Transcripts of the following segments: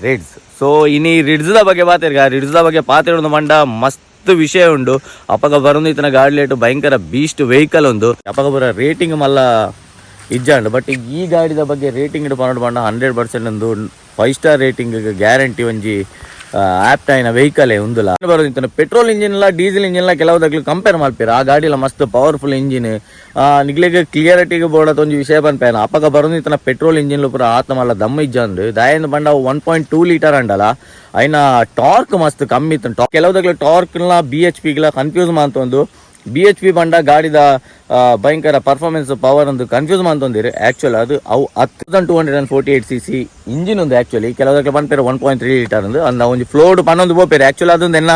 Ritz. So ಇನಿ ರಿಡ್ಸ್ದ ಬಗ್ಗೆ ಪಾತೆರ್ಗ, ರಿಡ್ಸ್ದ ಬಗ್ಗೆ ಪಾತೆರೊಂದು ಮಂಡ ಮಸ್ತ್ ವಿಷಯ ಉಂಡು. ಅಪಗ ಬರೊಂದು ಇತ್ತಿನ ಗಾಡಿ ಲೇಟು ಭಯಂಕರ ಬೀಸ್ಟ್ ವೆಹಿಕಲ್ ಉಂದು. ಅಪಗ ಬರ ರೇಟಿಂಗ್ ಮಲ್ಲ ಇಜ್ಜಾಂಡ್, ಬಟ್ ಈ ಗಾಡಿದ ಬಗ್ಗೆ ರೇಟಿಂಗ್ ಪನ್ನೊಂಡು ಪಂಡ 100% ಒಂದು 5 star rating guarantee ಒಂಜಿ ಆಪ್ಟ್ ಆಯಿನ ವೆಹಿಕಲ್ ಉಂದುಲ. ಬರೋದು ಪೆಟ್ರೋಲ್ ಇಂಜಿನ್ ಲ ಡೀಸೆಲ್ ಇಂಜಿನ್ ಲ ಕೆಲವು ಕಂಪೇರ್ ಮಲ್ಪೆರ್. ಆ ಗಾಡಿಲ ಮಸ್ತ್ ಪವರ್ಫುಲ್ ಇಂಜಿನ್. ನಿಗ್ಲೆಗ್ ಕ್ಲಿಯರಿಟಿಗೆ ಬೋಡತ್ ಒಂಜಿ ವಿಷಯ ಪನ್ಪೇನ. ಅಪಗ ಬರೋದು ಇತ್ತನ ಪೆಟ್ರೋಲ್ ಇಂಜಿನ್ ಪೂರ ಆತ ಮಲ್ಲ ದಮ್ಮ ಇಜ್ಜಂದು. ದಾಯೆಂದ್ ಪಂಡ 1.2 ಲೀಟರ್ ಅಂಡಲ ಐನ ಟಾರ್ಕ್ ಮಸ್ತ್ ಕಮ್ಮಿ ಇತ್ತು. ಕೆಲವುದಕ್ಲೆ ಟಾರ್ಕ್ ಲ B H P confuse ಮಂತೊಂದು, B H P ಪಂಡ ಗಾಡಿದ ಭಯಂಕರ ಪರ್ಫಾರ್ಮೆನ್ಸ್ ಪವರ್ ಒಂದು ಕನ್ಫ್ಯೂಸ್ ಮಂತೊಂದಿರು. ಆಕ್ಚುಲ್ ಅದು ಅವು 1248 CC engine ಒಂದು. ಆಕ್ಚುಲಿ ಕೆಲವುದಕ್ಕೆ ಪನ್ಪೇರು 1.3 ಲೀಟರ್ ಒಂದು ಅಂದ ಒಂಜಿ ಫ್ಲೋಡ್ ಪನ್ನೊಂದು ಪೋಪೇರು. ಆಕ್ಚುಲಿ ಅದೊಂದು ಎನ್ನ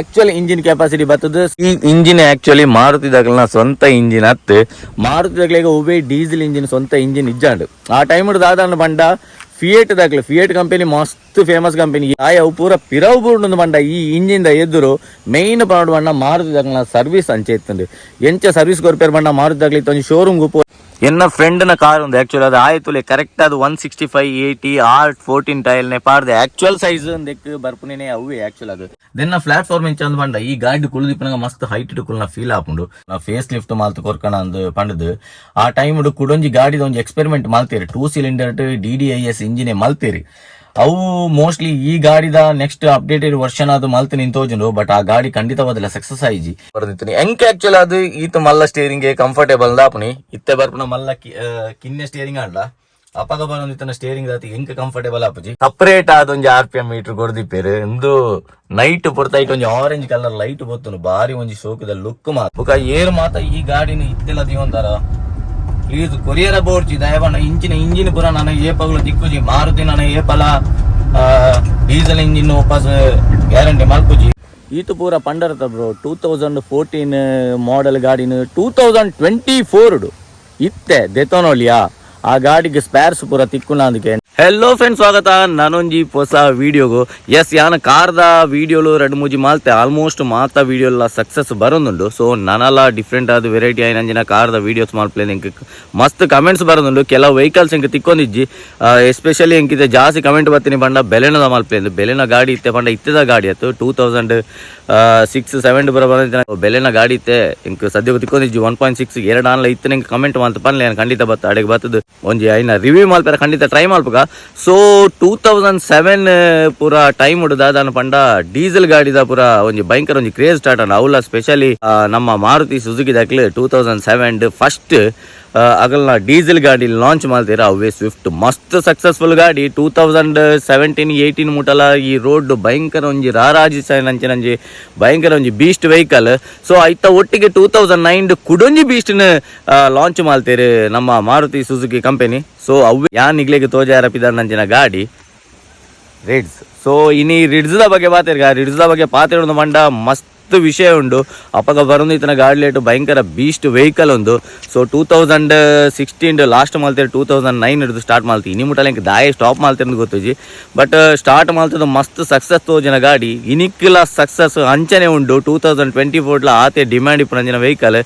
actual engine capacity ಬರ್ತದೆ. ಈ ಇಂಜಿನ್ ಆಕ್ಚುಲಿ ಮಾರುತಿ ದಗಲ್ನ ಸ್ವಂತ ಇಂಜಿನ್ ಅತ್ತು. ಮಾರುತಿ ದಗ್ಲಿಗೆ ಒವ್ವೇ ಡೀಸೆಲ್ ಇಂಜಿನ್ ಸ್ವಂತ ಇಂಜಿನ್ ಇಜ್ಜಾಂಡು. ಆ ಟೈಮ್ ದಾದಾಂಡ ಪಂಡ ಫಿಯೇಟ್ ದಾಖಲೆ, ಫಿಯೇಟ್ ಕಂಪನಿ ಮಸ್ತ್ ಫೇಮಸ್ ಕಂಪನಿ. ಆಯ್ ಪೂರ ಪಿರವು ಬೂರ್ಡು ಪಂಡ ಈ ಇಂಜಿನ್ the ಎದುರು ಮೇನ್ ಪನ್ನೊಡು ಪಂಡ ಮಾರುತಿ ದಗ್ಲ ಸರ್ವಿಸ್ ಅಂಚೆ ಇತ್ತುಂಡು. ಎಂಚ ಸರ್ವಿಸ್ ಕೊರ್ಪೇರ್ ಪಂಡ ಮಾರುತಿ ದಗ್ಲ ಇತ್ತು ಶೋರೂಮ್ ಗುಪ್ಪು. ಎನ್ನ ಫ್ರೆಂಡ್ ನ ಕಾರ್ ಒಂದು ಆಕ್ಚುಲಿ ಅದು ಆಯ್ತು ಕರೆಕ್ಟ್. ಅದು 165 80 R 14 tyre ನೆ ಪಾಡ್ದೆ. ಆಕ್ಚುಯಲ್ ಸೈಜ್ ಒಂದೆಕ್ ಬರ್ಪುನೇ ಅವೇ ಆಕ್ಚುಲ್ ಅದು. ದೆನ್ನ ಪ್ಲಾಟ್ಫಾರ್ಮ್ ಇಂಚ ಅಂದ್ ಪಂಡ ಈ ಗಾಡಿ ಕುಳ್ದಿಪ್ಪನಗ ಮಸ್ತ್ ಹೈಟ್ ಕುಲ್ನ ಫೀಲ್ ಆಪುಂಡು. ಫೇಸ್ ಲಿಫ್ಟ್ ಮಾಲ್ತ್ ಕೊರ್ಕಣ ಅಂದ್ ಪಂಡದು ಆ ಟೈಮ್ ಕುಡೊಂಜಿ ಗಾಡಿದ ಒಂಜಿ ಎಕ್ಸ್ಪೆರಿಮೆಂಟ್ ಮಲ್ತೀರಿ. 2 cylinder DDIS engine ಮಲ್ತೀರಿ. ಅವು ಮೋಸ್ಟ್ಲಿ ಈ ಗಾಡಿದ next updated version ಅದು ಮಲ್ತ್ ನಿಂತೋಜುಂಡು. ಬಟ್ ಆ ಗಾಡಿ ಖಂಡಿತವಾದಲ್ಲ ಸಕ್ಸಸ್ ಆಯಿಜಿ ಬರದಿತ್ತು ಎಂಕ್. ಆಕ್ಚುಲ್ ಅದು ಈತ ಮಲ್ಲ ಸ್ಟೇರಿಂಗ್ ಕಂಫರ್ಟೇಬಲ್ ದಾಪುನಿ. ಇತ್ತೆ ಬರ್ಪುನ ಮಲ್ಲ ಕಿನ್ನೆ ಸ್ಟೇರಿಂಗ್ ಆಂಡ ಅಪಗ ಬರೋದಿತ್ತನ ಸ್ಟೇರಿಂಗ್ ದಾತಿ ಎಂಕ್ ಕಂಫರ್ಟೇಬಲ್ ಆಪುಜಿ. ಸಪರೇಟ್ ಆದ ಒಂಜಿ R P M meter ಕೊರ್ದಿಪ್ಪೇರು. ಇಂದು ನೈಟ್ ಪೊರ್ತೈಟ್ ಒಂಜಿ orange colour light ಬೊತ್ತುಂಡು. ಬಾರಿ ಒಂಜಿ ಶೋಕದ ಲುಕ್ ಮಾತ. ಬೊಕ ಏರ್ ಮಾತ ಈ ಗಾಡಿನ ಇತ್ತೆಲ್ಲ ದೀವೊಂದಾರ, ಪ್ಲೀಸ್ ಕೊರಿಯರ ಬೋಡ್ಚಿ ದಯಪಂಡ. ಇಂಚಿನ ಇಂಜಿನ್ ಪೂರ ನಾನು ಏಪಗ್ಲು ತಿಕ್ಕುಜಿ. ಮಾರುತಿ ನಾನು ಏಪಲ ಡೀಸೆಲ್ ಇಂಜಿನ್ ವಾಪಸ್ ಗ್ಯಾರಂಟಿ ಮಲ್ಪುಜಿ. ಈತು ಪೂರ ಪಂಡರತ ಬ್ರೋ, 2014 ಮಾಡೆಲ್ ಗಾಡಿನ 2024 ಇತ್ತೆ ದೆತೊನೊಲಿಯಾ? ಆ ಗಾಡಿಗೆ ಸ್ಪೇರ್ಸ್ ಪೂರ ತಿಕ್ಕುನ ಅದಕ್ಕೆ. ಹೆಲೋ ಫ್ರೆಂಡ್ಸ್, ಸ್ವಾಗತ ನಾನೊಂಜಿ ಹೊಸ ವಿಡಿಯೋಗು. ಎಸ್, ಯಾನ ಕಾರ್ದ ವಿಡಿಯೋಲು ರಡ್ಡು ಮೂಜಿ ಮಾಲ್ತೆ. ಆಲ್ಮೋಸ್ಟ್ ಮಾತ ವಿಡಿಯೋ ಎಲ್ಲ ಸಕ್ಸಸ್ ಬರೋದುಂಡು. ಸೊ ನನಲ ಡಿಫ್ರೆಂಟ್ ಆದ ವೆರೈಟಿ ಆಯ್ನಂಜಿನ ಕಾರ್ದ ವೀಡಿಯೋಸ್ ಮಾಲ್ಪ್ಲೆ ಇಂಕ್ ಮಸ್ತ್ ಕಮೆಂಟ್ಸ್ ಬರೋದುಂಡು. ಕೆಲವು ವೆಹಿಕಲ್ಸ್ ಇಂಕ್ ತಿಕ್ಕೊಂದಿಜ್ಜಿ. ಎಸ್ಪೆಷಲಿ ಇಂಕಿದೆ ಜಾಸ್ತಿ ಕಮೆಂಟ್ ಬರ್ತೀನಿ ಪಂಡ ಬೆಲೆನದ ಮಾಲ್ಪ್ಲೆ. ಬೆಲೆನ ಗಾಡಿ ಇತ್ತೆ ಪಂಡ ಇತ್ತದ ಗಾಡಿ ಆಯ್ತು. 2006 7 ಬರ ಬರ ಬೆಲೆನ ಗಾಡಿ ಇತ್ತೆ ಇಂಕ್ ಸದ್ಯಕ್ಕೆ ತಿಕ್ಕೊಂದಿಜ್ಜಿ. 1.6 ಎರಡು ಆನ್ಲ ಇತ್ತು. ನಿಂಗೆ ಕಮೆಂಟ್ ಮಾಲ್ತ ಪನ್ಲೆ, ಖಂಡಿತ ಬತ್ತ ಅಡೆಗೆ ಬತ್ತದು. ಒಂಜಿ ಐನ ರಿವ್ಯೂ ಮಲ್ಪೆರ ಖಂಡಿತ ಟ್ರೈ ಮಲ್ಪುಗ. ಸೊ 2007 ಪೂರ ಟೈಮ್ ದಾದಾನ ಪಂಡ ಡೀಸೆಲ್ ಗಾಡಿದ ಪೂರ ಒಂಜಿ ಭಯಂಕರ ಒಂಜಿ ಕ್ರೇಜ್ ಸ್ಟಾರ್ಟ್ ಆಂಡ್. ಅವಲ ಸ್ಪೆಷಲಿ ನಮ್ಮ ಮಾರುತಿ ಸುಜುಕಿ ದಾಕ್ಲೆ 2007 ಫಸ್ಟ್ ಅಗಲ್ನ ಡೀಸೆಲ್ ಗಾಡಿ ಲಾಂಚ್ ಮಾಡ್ತೀರಾ. ಅವೇ ಸ್ವಿಫ್ಟ್ ಮಸ್ತ್ ಸಕ್ಸಸ್ಫುಲ್ ಗಾಡಿ. 2017 18 ಮುಟಲ ಈ ರೋಡ್ ಭಯಂಕರ ಒಂಜಿ ರಾರಾಜಿ ನಂಚಿನಂಜಿ ಭಯಂಕರ ಒಂಜಿ beast vehicle. So ಐತ ಒಟ್ಟಿಗೆ 2009 ಕುಡೊಂಜಿ ಬೀಸ್ಟ್ ಲಾಂಚ್ ಮಾಡ್ತೀರಿ ನಮ್ಮ ಮಾರುತಿ Suzuki company. So ಅವು ಯಾನ್ ನಿಗ್ಲೆಗ್ ತೋಜಾರ ಪಿದಾರ್ ಗಾಡಿ ರಿಡ್ಸ್. ಸೊ ಇನಿ ರಿಡ್ಸ್ದ ಬಗ್ಗೆ ಪಾತೆರ್ಗ, ರಿಡ್ಸ್ದ ಬಗ್ಗೆ ಪಾತೆರೊಂದು ಮಂಡ ಮಸ್ತ್ ವಿಷಯ ಉಂಡು. ಅಪಗ ಬರೋದು ಇತನ ಗಾಡಿ ಲೇಟು ಭಯಂಕರ ಬೀಸ್ಟ್ ವೆಹಿಕಲ್ ಒಂದು. ಸೊ 2016 ಲಾಸ್ಟ್ ಮಾಲ್ತೇವೆ, 2009 ಹಿಡಿದು ಸ್ಟಾರ್ಟ್ ಮಾಡ್ತೀವಿ. ಇನಿ ಮುಟ್ಟಲ ಇಂಕ್ ದಾಯ ಸ್ಟಾಪ್ ಮಾಡ್ತೇನೆ ಗೊತ್ತುಜಿ. ಬಟ್ ಸ್ಟಾರ್ಟ್ ಮಾಡ್ತದ ಮಸ್ತ್ ಸಕ್ಸಸ್ ತೋಜಿನ ಗಾಡಿ. ಇನಿಕ್ಲ ಸಕ್ಸಸ್ ಅಂಚನೆ ಉಂಡು. 2024 ಆತೆ ಡಿಮ್ಯಾಂಡ್ ಇಪ್ಪುನಂಚಿನ ವೆಹಿಕಲ್.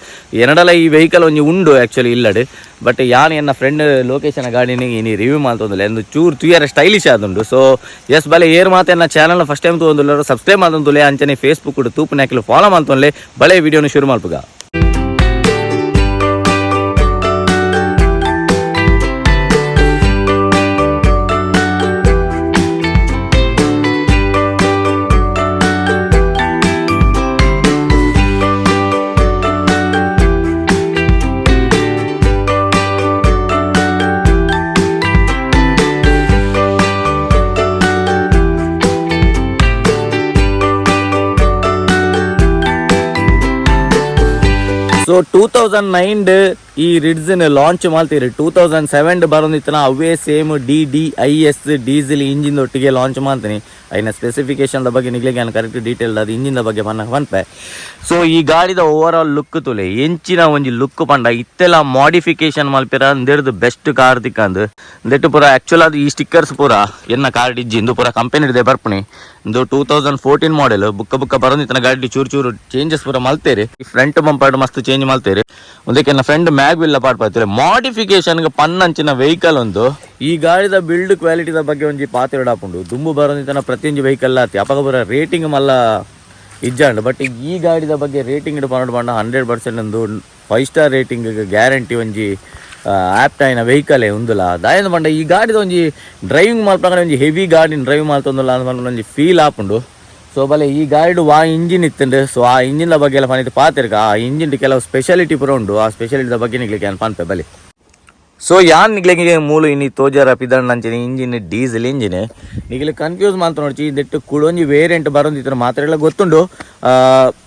ಎನಡಲ ಈ ವೆಹಿಕಲ್ ಒಂಜಿ ಉಂಡು ಆಕ್ಚುಲಿ ಇಲ್ಲಡ್. ಬಟ್ ಯಾನ್ ಎನ್ನ ಫ್ರೆಂಡ್ ಲೊಕೇಶನ್ ಗಾಡಿನ ಇನಿ ರಿವ್ಯೂ ಮಾಡ್ತೊಂದಿಲ್ಲ ಎಂದು ಚೂರು ತುಯರ ಸ್ಟೈಲಿಶ್ ಆದುಂಡು. ಸೊ ಎಸ್, ಬಲೆ ಏರ್ ಮಾತೆ ಎನ್ನ channel first time ತೂವೊಂದುಲ್ಲೆರ್ subscribe ಮಾತೊಂದುಲೆ. ಅಂಚನೆ ಫೇಸ್ಬುಕ್ ತೂಪುನಕ್ಲು ಫಾಲೋ ಮಾತೊಂದುಲೆ. ಬಳೆ ವಿಡಿಯೋನು ಶುರು ಮಲ್ಪುಗ. ಸೊ 2009 ಈ ರಿಡ್ಸ್ ಲಾಂಚ್ ಮಾಡ್ತೀರಿ. 2007 ಬರೋದಿತ್ತನ ಅವೇ same DDIS diesel engine ಒಟ್ಟಿಗೆ ಲಾಂಚ್ ಮಾಡ್ತೀನಿ. ಐನ ಸ್ಪೆಸಿಫಿಕೇಶನ್ ಬಗ್ಗೆ ನಿಗ್ಲಿಗೆ ನಾನು ಕರೆಕ್ಟ್ ಡೀಟೇಲ್ ಅದು ಇಂಜಿನ್ ಬಗ್ಗೆ ಪನ್ನ ಪನ್ಪೆ. ಸೊ ಈ ಗಾಡಿದ over all look ತುಲೆ. ಎಂಚಿನ ಒಂಜಿ ಲುಕ್ ಪಂಡ ಇತ್ತೆಲ್ಲ ಮಾಡಿಫಿಕೇಶನ್ ಮಲ್ಪಿರ ಅಂದೆರ್ದು ಬೆಸ್ಟ್ ಕಾರ್ ತಿಕ್ಕಂದು. ಅಂದೆಟ್ಟು ಪೂರ ಆಕ್ಚುಲ್ ಅದು ಈ ಸ್ಟಿಕ್ಕರ್ಸ್ ಪೂರ ಎನ್ನ ಕಾರ್ ಇಜ್ಜಿ. ಇಂದು ಪೂರ ಕಂಪನಿ ಇದೆ ಬರ್ಪುನಿ. ಇಂದು 2014 ಮಾಡೆಲ್. ಬುಕ್ಕ ಬುಕ್ಕ ಬರೋದಿತ್ತನ ಗಾಡಿ ಚೂರು ಚೂರು ಚೇಂಜಸ್ ಪೂರ ಮಲ್ತೇರಿ. ಫ್ರಂಟ್ ಬಂಪರ್ ಮಸ್ತ್ ಚೇಂಜ್ ಮಲ್ತೇರಿ. ಒಂದಕ್ಕೆ ಎನ್ನ ಫ್ರೆಂಡ್ Mag wheel ಪಾಡ್ ಮಾಡಿಫಿಕೇಶನ್ ಪನ್ನಂಚಿನ ವೆಹಿಕಲ್ ಒಂದು. ಈ ಗಾಡಿದ ಬಿಲ್ಡ್ ಕ್ವಾಲಿಟಿದ ಬಗ್ಗೆ ಒಂಜಿ ಪಾತೆರೊಡಾಪುಂಡು. ದುಂಬು ಬರೋದಿತ್ತನ ಪ್ರತಿಯೊಂಜಿ ವೆಹಿಕಲ್ ಆತಿ ಅಪಗ ಬರ ರೇಟಿಂಗ್ ಮಲ್ಲ ಇಜ್ಜಾಂಡ್. ಬಟ್ ಈ ಗಾಡಿದ ಬಗ್ಗೆ ರೇಟಿಂಗ್ ಪನ್ನೊಡು ಪಂಡ 100% ಒಂದು 5 star rating guarantee. ಒಂಜಿ ಆಪ್ಟ್ ಆಯಿನ ವೆಹಿಕಲ್ ಉಂದುಲ. ದಾಯೆಂದ್ ಪಂಡ ಈ ಗಾಡಿದ ಒಂಜಿ ಡ್ರೈವಿಂಗ್ ಮಲ್ಪಂಗನೆ ಒಂಜಿ ಹೆವಿ ಗಾಡಿನ ಡ್ರೈವ್ ಮಲ್ತೊಂದುಲ್ಲ ಅಂದ್ ಪಂಡ ಒಂಜಿ ಫೀಲ್ ಆಪುಂಡು. ಸೊ ಬಲೆ, ಈ ಗಾಡಿಡ್ ವಾ ಇಂಜಿನ್ ಇತ್ತುಂಡು, ಸೊ ಆ ಇಂಜಿನ್ ಬಗ್ಗೆ ಎಲ್ಲ ಪನಿತ್ ಪಾತೆರ್ಗ. ಆ ಇಂಜಿನ್ ಕೆಲವು ಸ್ಪೆಷಾಲಿಟಿ ಪೂರ ಉಂಡು. ಆ ಸ್ಪೆಷಾಲಿಟಿ ಬಗ್ಗೆ ನಿಗ್ಲಿಕ್ಕೆ ಯಾನ್ ಪನ್ಪೆ, ಬಲೆ. ಸೊ ಯಾನ್ ನಿಗ್ಲೆಗೆ ಮೂಲು ಇನಿ ತೋಜಾರ ಪಿದಣ್ಣಂಚಿನ engine diesel engine. ನಿಗ್ಲೆ confuse ಮಾಲ್ತ ನೋಡ್ಚಿ, ಇದೆಟ್ಟು ಕುಡೊಂಜಿ ವೇರಿಯಂಟ್ ಬರೋದಿತ್ತು ಮಾತ್ರ ಎಲ್ಲ ಗೊತ್ತುಂಡು.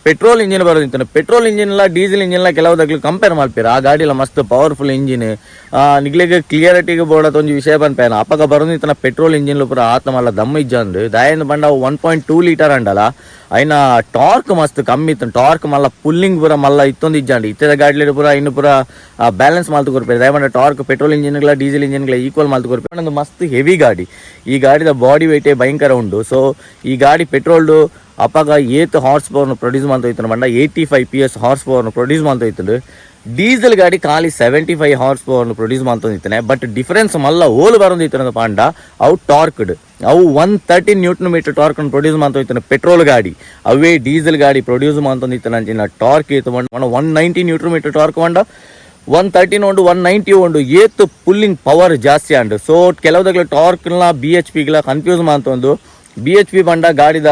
ಪೆಟ್ರೋಲ್ ಇಂಜಿನ್ ಬರೋದಿತ್ತು. ಪೆಟ್ರೋಲ್ ಇಂಜಿನ್ ಎಲ್ಲ ಡೀಸೆಲ್ ಇಂಜಿನ್ ಎಲ್ಲ ಕೆಲವು ಕಂಪೇರ್ ಮಾಡ್ತೀರ. ಆ ಗಾಡಿಲ ಮಸ್ತ್ ಪವರ್ಫುಲ್ ಇಂಜಿನ್. ನಿಗ್ಲೆಗೆ ಕ್ಲಿಯರಿಟಿಗೆ ಬೋಡತ್ ಒಂಜಿ ವಿಷಯ ಪನ್ಪೇನ. ಅಪಗ ಬರೋದಿತ್ತನ ಪೆಟ್ರೋಲ್ ಇಂಜಿನ್ ಪೂರ ಆತ ಮಲ್ಲ ದಮ್ಮ ಇಜ್ಜಂದು. ದಾಯೆಂದ್ ಪಂಡ 1.2 ಲೀಟರ್ ಅಂಡಲ ಐನ ಟಾರ್ಕ್ ಮಸ್ತ್ ಕಮ್ಮಿ ಇತ್ತು. ಟಾರ್ಕ್ ಮಲ್ಲ, ಪುಲ್ಲಿಂಗ್ ಪೂರ ಮಲ್ಲ ಇತ್ತೊಂದು ಇಜ್ಜಾಂಡ್. ಇತ್ತದ ಗಾಡಿಲಿ ಪೂರ ಇನ್ನು ಪೂರ ಬ್ಯಾಲೆನ್ಸ್ ಮಾಲ್ತು ಕೊರ್ಪೇರು. ದಯಮಾಡಿ ಟಾರ್ಕ್ ಪೆಟ್ರೋಲ್ ಇಂಜಿನ್ಗಳ ಡೀಸೆಲ್ ಇಂಜಿನ್ಗಳ ಈಕ್ವಲ್ ಮಾಲ್ತು ಕೊರ್ಪೇರು. ಒಂದು ಮಸ್ತ್ ಹೆವಿ ಗಾಡಿ. ಈ ಗಾಡಿದ ಬಾಡಿ ವೆಯ್ಟೇ ಭಯಂಕರ ಉಂಡು. ಸೊ ಈ ಗಾಡಿ ಪೆಟ್ರೋಲ್ಡು ಅಪಗ ಏತ್ horse power produce ಮಾಡ್ತಾ ಪಂಡ 85 PS horse power produce ಮಾಡ್ತಾ. ಡೀಸೆಲ್ ಗಾಡಿ ಖಾಲಿ 75 horse power produce ಮಾಡ್ತೊಂದಿತ್ತಾನೆ. But difference ಮಲ್ಲ ಓಲು ಬರೋದಿತ್ತು ಪಂಡ ಅವು ಟಾರ್ಕ್ಡ್. ಅವು 113 Newton meter torque produce ಮಾಡ್ತೊಂದಿತ್ತಾನೆ petrol ಗಾಡಿ. ಅವೇ ಡೀಸೆಲ್ ಗಾಡಿ ಪ್ರೊಡ್ಯೂಸ್ ಮಾಡ್ತೊಂದಿತ್ತಾನೆ ಅಂಚಿನ ಟಾರ್ಕ್ ಇತ್ತು 190 Newton metre torque ಪಂಡ 113 ಉಂಡು, 190 ಉಂಡು. ಏತ್ ಪುಲ್ಲಿಂಗ್ ಪವರ್ ಜಾಸ್ತಿ ಅಂಡು. ಸೊ ಕೆಲವುದಗ್ಲ ಟಾರ್ಕ್ನ ಬಿಎಚ್ಪಿಗಳ ಕನ್ಫ್ಯೂಸ್ ಮಾಡ್ತೊಂದು, ಬಿಎಚ್ಪಿ ಪಂಡ ಗಾಡಿದ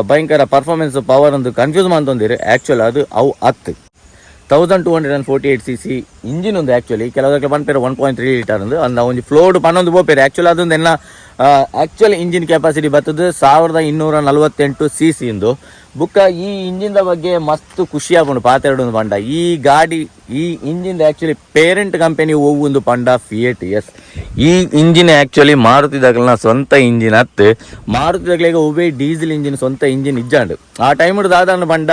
ಭಯಂಕರ ಪರ್ಫಾರ್ಮೆನ್ಸ್ ಪವರ್ ಒಂದು ಕನ್ಫ್ಯೂಸ್ ಮಾಡ್ತೊಂದಿರಿ. ಆ್ಯಕ್ಚುಲ್ ಅದು ಅವು ಹತ್ತು 1248 cc engine ಒಂದು. ಆ್ಯಕ್ಚುಲಿ ಕೆಲವುದಕ್ಕೆ ಪನ್ಪೇರು 1.3 ಲೀಟರ್ ಒಂದು ಅಂದ ಒಂಜಿ ಫ್ಲೋಡ್ ಪನ್ನೊಂದು ಪೋಪೇರು. ಆ್ಯಕ್ಚುಲಿ ಅದೊಂದು ಎನ್ನ actual engine capacity ಬರ್ತದೆ 1248 ಸಿಸಿ ಇಂದು. ಬುಕ್ಕ ಈ ಇಂಜಿನ್ ಬಗ್ಗೆ ಮಸ್ತ್ ಖುಷಿ ಆಪುಂಡು ಪಾತೆರಡು ಪಂಡ ಈ ಗಾಡಿ, ಈ engine actually parent company ಒಂದು ಪಂಡ ಫಿಯೇಟ್. ಎಸ್, ಈ ಇಂಜಿನ್ ಆಕ್ಚುಲಿ ಮಾರುತಿ ದಗಲ್ನ ಸ್ವಂತ ಇಂಜಿನ್ ಅತ್ತು. ಮಾರುತಿ ದಗ್ಲಿಗೆ ಒವ್ವೇ ಡೀಸೆಲ್ ಇಂಜಿನ್ ಸ್ವಂತ ಇಂಜಿನ್ ಇಜ್ಜಾಂಡು. ಆ ಟೈಮ್ ದಾದಾನ ಪಂಡ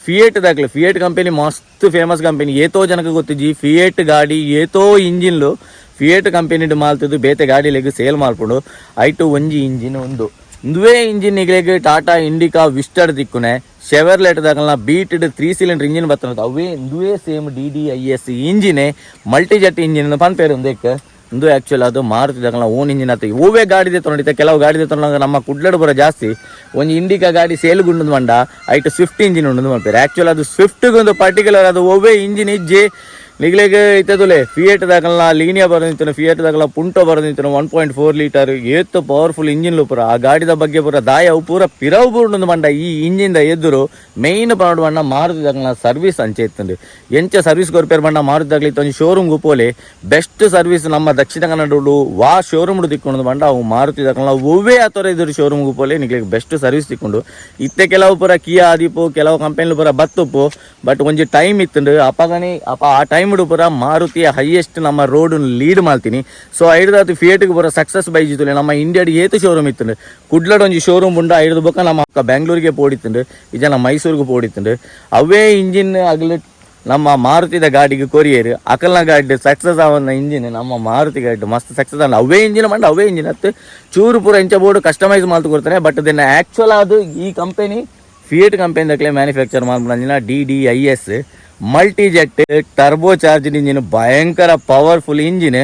ಫಿಯೇಟ್ ದಾಖಲೆ. ಫಿಯೇಟ್ ಕಂಪನಿ ಮಸ್ತ್ ಫೇಮಸ್ ಕಂಪನಿ, ಏತೋ ಜನಕ್ಕೆ ಗೊತ್ತಿಜ್ಜಿ. ಫಿಯೇಟ್ ಗಾಡಿ ಏತೋ ಇಂಜಿನ್ಲು ಫಿಯೇಟ್ ಕಂಪನಿ ಮಾಲ್ತದ್ದು ಬೇತೆ ಗಾಡಿಲೆಗ್ ಸೇಲ್ ಮಾಲ್ಪುಂಡು. ಐಟು ಒಂಜಿ ಇಂಜಿನ್ ಉಂದು. ಇಂದುವೇ ಇಂಜಿನ್ ನಿಗ್ಲೆಗ್ ಟಾಟಾ ಇಂಡಿಕಾ ವಿಸ್ಟರ್ ದಿಕ್ಕುನೆ, ಶೆವರ್ಲೆಟ್ ದಾಕಲ್ನ ಬೀಟೆಡ್ 3 ಸಿಲಿಂಡರ್ ಇಂಜಿನ್ ಬರ್ತದೆ. ಅವೇ ಇಂದುವೇ same DDIS ಇಂಜಿನೆ, multi jet engine ಪನ್ಪೇರು ಉಂದೆಕ್. ಇಂದು ಆ್ಯಕ್ಚುಲ್ ಅದು ಮಾರುತಿ ದಾಕಲ್ನ ಓನ್ ಇಂಜಿನ್ ಆತ. ಹೂವೇ ಗಾಡಿ ತೊಗೊಂಡಿದ್ದೆ. ಕೆಲವು ಗಾಡಿ ತೊಗೊಂಡಾಗ ನಮ್ಮ ಕುಡ್ಲಡ್ ಬರೋ ಜಾಸ್ತಿ ಒಂಜಿ ಇಂಡಿಕಾ ಗಾಡಿ ಸೇಲ್ ಗುಂಡು ಮಂಡ ಐಟ್ ಸ್ವಿಫ್ಟ್ ಇಂಜಿನ್ ಉಂಡು ಮಲ್ಪೇರು. ಆ್ಯಕ್ಚುಲ್ ಅದು ಸ್ವಿಫ್ಟ್ ಒಂದು ಪರ್ಟಿಕ್ಯುಲರ್ ಅದು ಒವ್ವೇ ಇಂಜಿನ್ ಇಜ್ಜಿ. ನಿಗ್ಲೆಗ್ ಇತ್ತದುಲೆ ಫಿಯೇಟ್ ದಾಕಲ್ನ ಲೀನಿಯಾ ಬರೋದಿತ್ತು, ಫಿಯೇಟ್ ದಾಕಲ ಪುಂಟೋ ಬರೋದಿತ್ತು. 1.4 ಲೀಟರ್ ಏತ್ ಪವರ್ಫುಲ್ ಇಂಜಿನ್ ಪೂರ. ಆ ಗಾಡಿದ ಬಗ್ಗೆ ಪೂರ ದಾಯ ಅವು ಪೂರ ಪಿರವು ಬೂರ್ಡು ಮಂಡ ಈ ಇಂಜಿನ್ the ಎದುರು ಮೇಯ್ನ್ ಪಾಡು ಬಣ್ಣ ಮಾರುತಿ ದಾಕಲ್ನ ಸರ್ವಿಸ್ ಅಂಚೆ ಇತ್ತುಂಡು. ಎಂಚ ಸರ್ವಿಸ್ ಕೊರ್ಪೇರು ಬಣ್ಣ ಮಾರುತಿ ದಾಕಲಿ ಒಂಜಿ ಶೋರೂಮ್ ಪೋಲೆ. ಬೆಸ್ಟ್ ಸರ್ವಿಸ್ ನಮ್ಮ ದಕ್ಷಿಣ ಕನ್ನಡ ವಾ ಶೋರೂಮ್ ತಿಕ್ಕೊಂಡು ಬಂಡ ಅವು ಮಾರುತಿ ದಾಕಲ್ನ. ಒವ್ವೇ ಆತರ ಎದುರು ಶೋರೂಮ್ ಪೋಲೆ, ನಿಗ್ಲೆಗ್ ಬೆಸ್ಟ್ ಸರ್ವಿಸ್ ತಿಕ್ಕೊಂಡು. ಇತ್ತೆ ಕೆಲವು ಪೂರ ಕಿಯಾ ಆದಿಪ್ಪು, ಕೆಲವು ಕಂಪೆನಿ ಪೂರ ಬತ್ತುಪ್ಪು. ಬಟ್ ಒಂಜಿ ಟೈಮ್ ಇತ್ತುಂಡು. ಅಪಗನೆ ಅಪ ಆ ಟೈಮ್ ಪೂರ ಮಾರುತಿಯ ಹೈಯೆಸ್ಟ್ ನಮ್ಮ ರೋಡ್ ಲೀಡ್ ಮಾಡ್ತೀನಿ. ಸೊ ಐಡ್ದಾತು ಫಿಯೇಟ್ಗೆ ಪೂರ ಸಕ್ಸಸ್ ಬೈಜಿತ್ತು. ನಮ್ಮ ಇಂಡಿಯಾಡ್ ಏತು ಶೋರೂಮ್ ಇತ್ತುಂಡು. ಕುಡ್ಲಡ್ ಒಂಜಿ ಶೋರೂಮ್ ಉಂಡು. ಐಡ್ದು ಬೊಕ್ಕ ನಮ್ಮ ಅಕ್ಕ ಬೆಂಗಳೂರಿಗೆ ಪೋಡಿತ್ತುಂಡು, ಈ ಮೈಸೂರಿಗೆ ಪೋಡಿತ್ತುಂಡು. ಅವೇ ಇಂಜಿನ್ ಅಗಲ ನಮ್ಮ ಮಾರುತಿದ ಗಾಡಿಗೆ ಕೊರಿಯರ್. ಅಕಲ್ನ ಗಾಡಿ ಸಕ್ಸಸ್ ಆವನ್ನ ಇಂಜಿನ್ ನಮ್ಮ ಮಾರುತಿ ಗಾಡಿ ಮಸ್ತ್ ಸಕ್ಸಸ್ ಆನ. ಅವೇ ಇಂಜಿನ್ ಮಂಡ ಅವೇ ಇಂಜಿನ್ ಅತ್ತು. ಚೂರು ಪೂರ ಇಂಚ ಬೋರ್ಡ್ ಕಸ್ಟಮೈಸ್ ಮಾಡ್ತು ಕೊಡ್ತಾರೆ. ಬಟ್ then actual ಅದು ಈ company fiat company ದಕ್ಲೆ manufacture ಮಾಡ್ಬಿಡ DDIS multi jet turbo charge engine, ಭಯಂಕರ ಪವರ್ಫುಲ್ ಇಂಜಿನ್.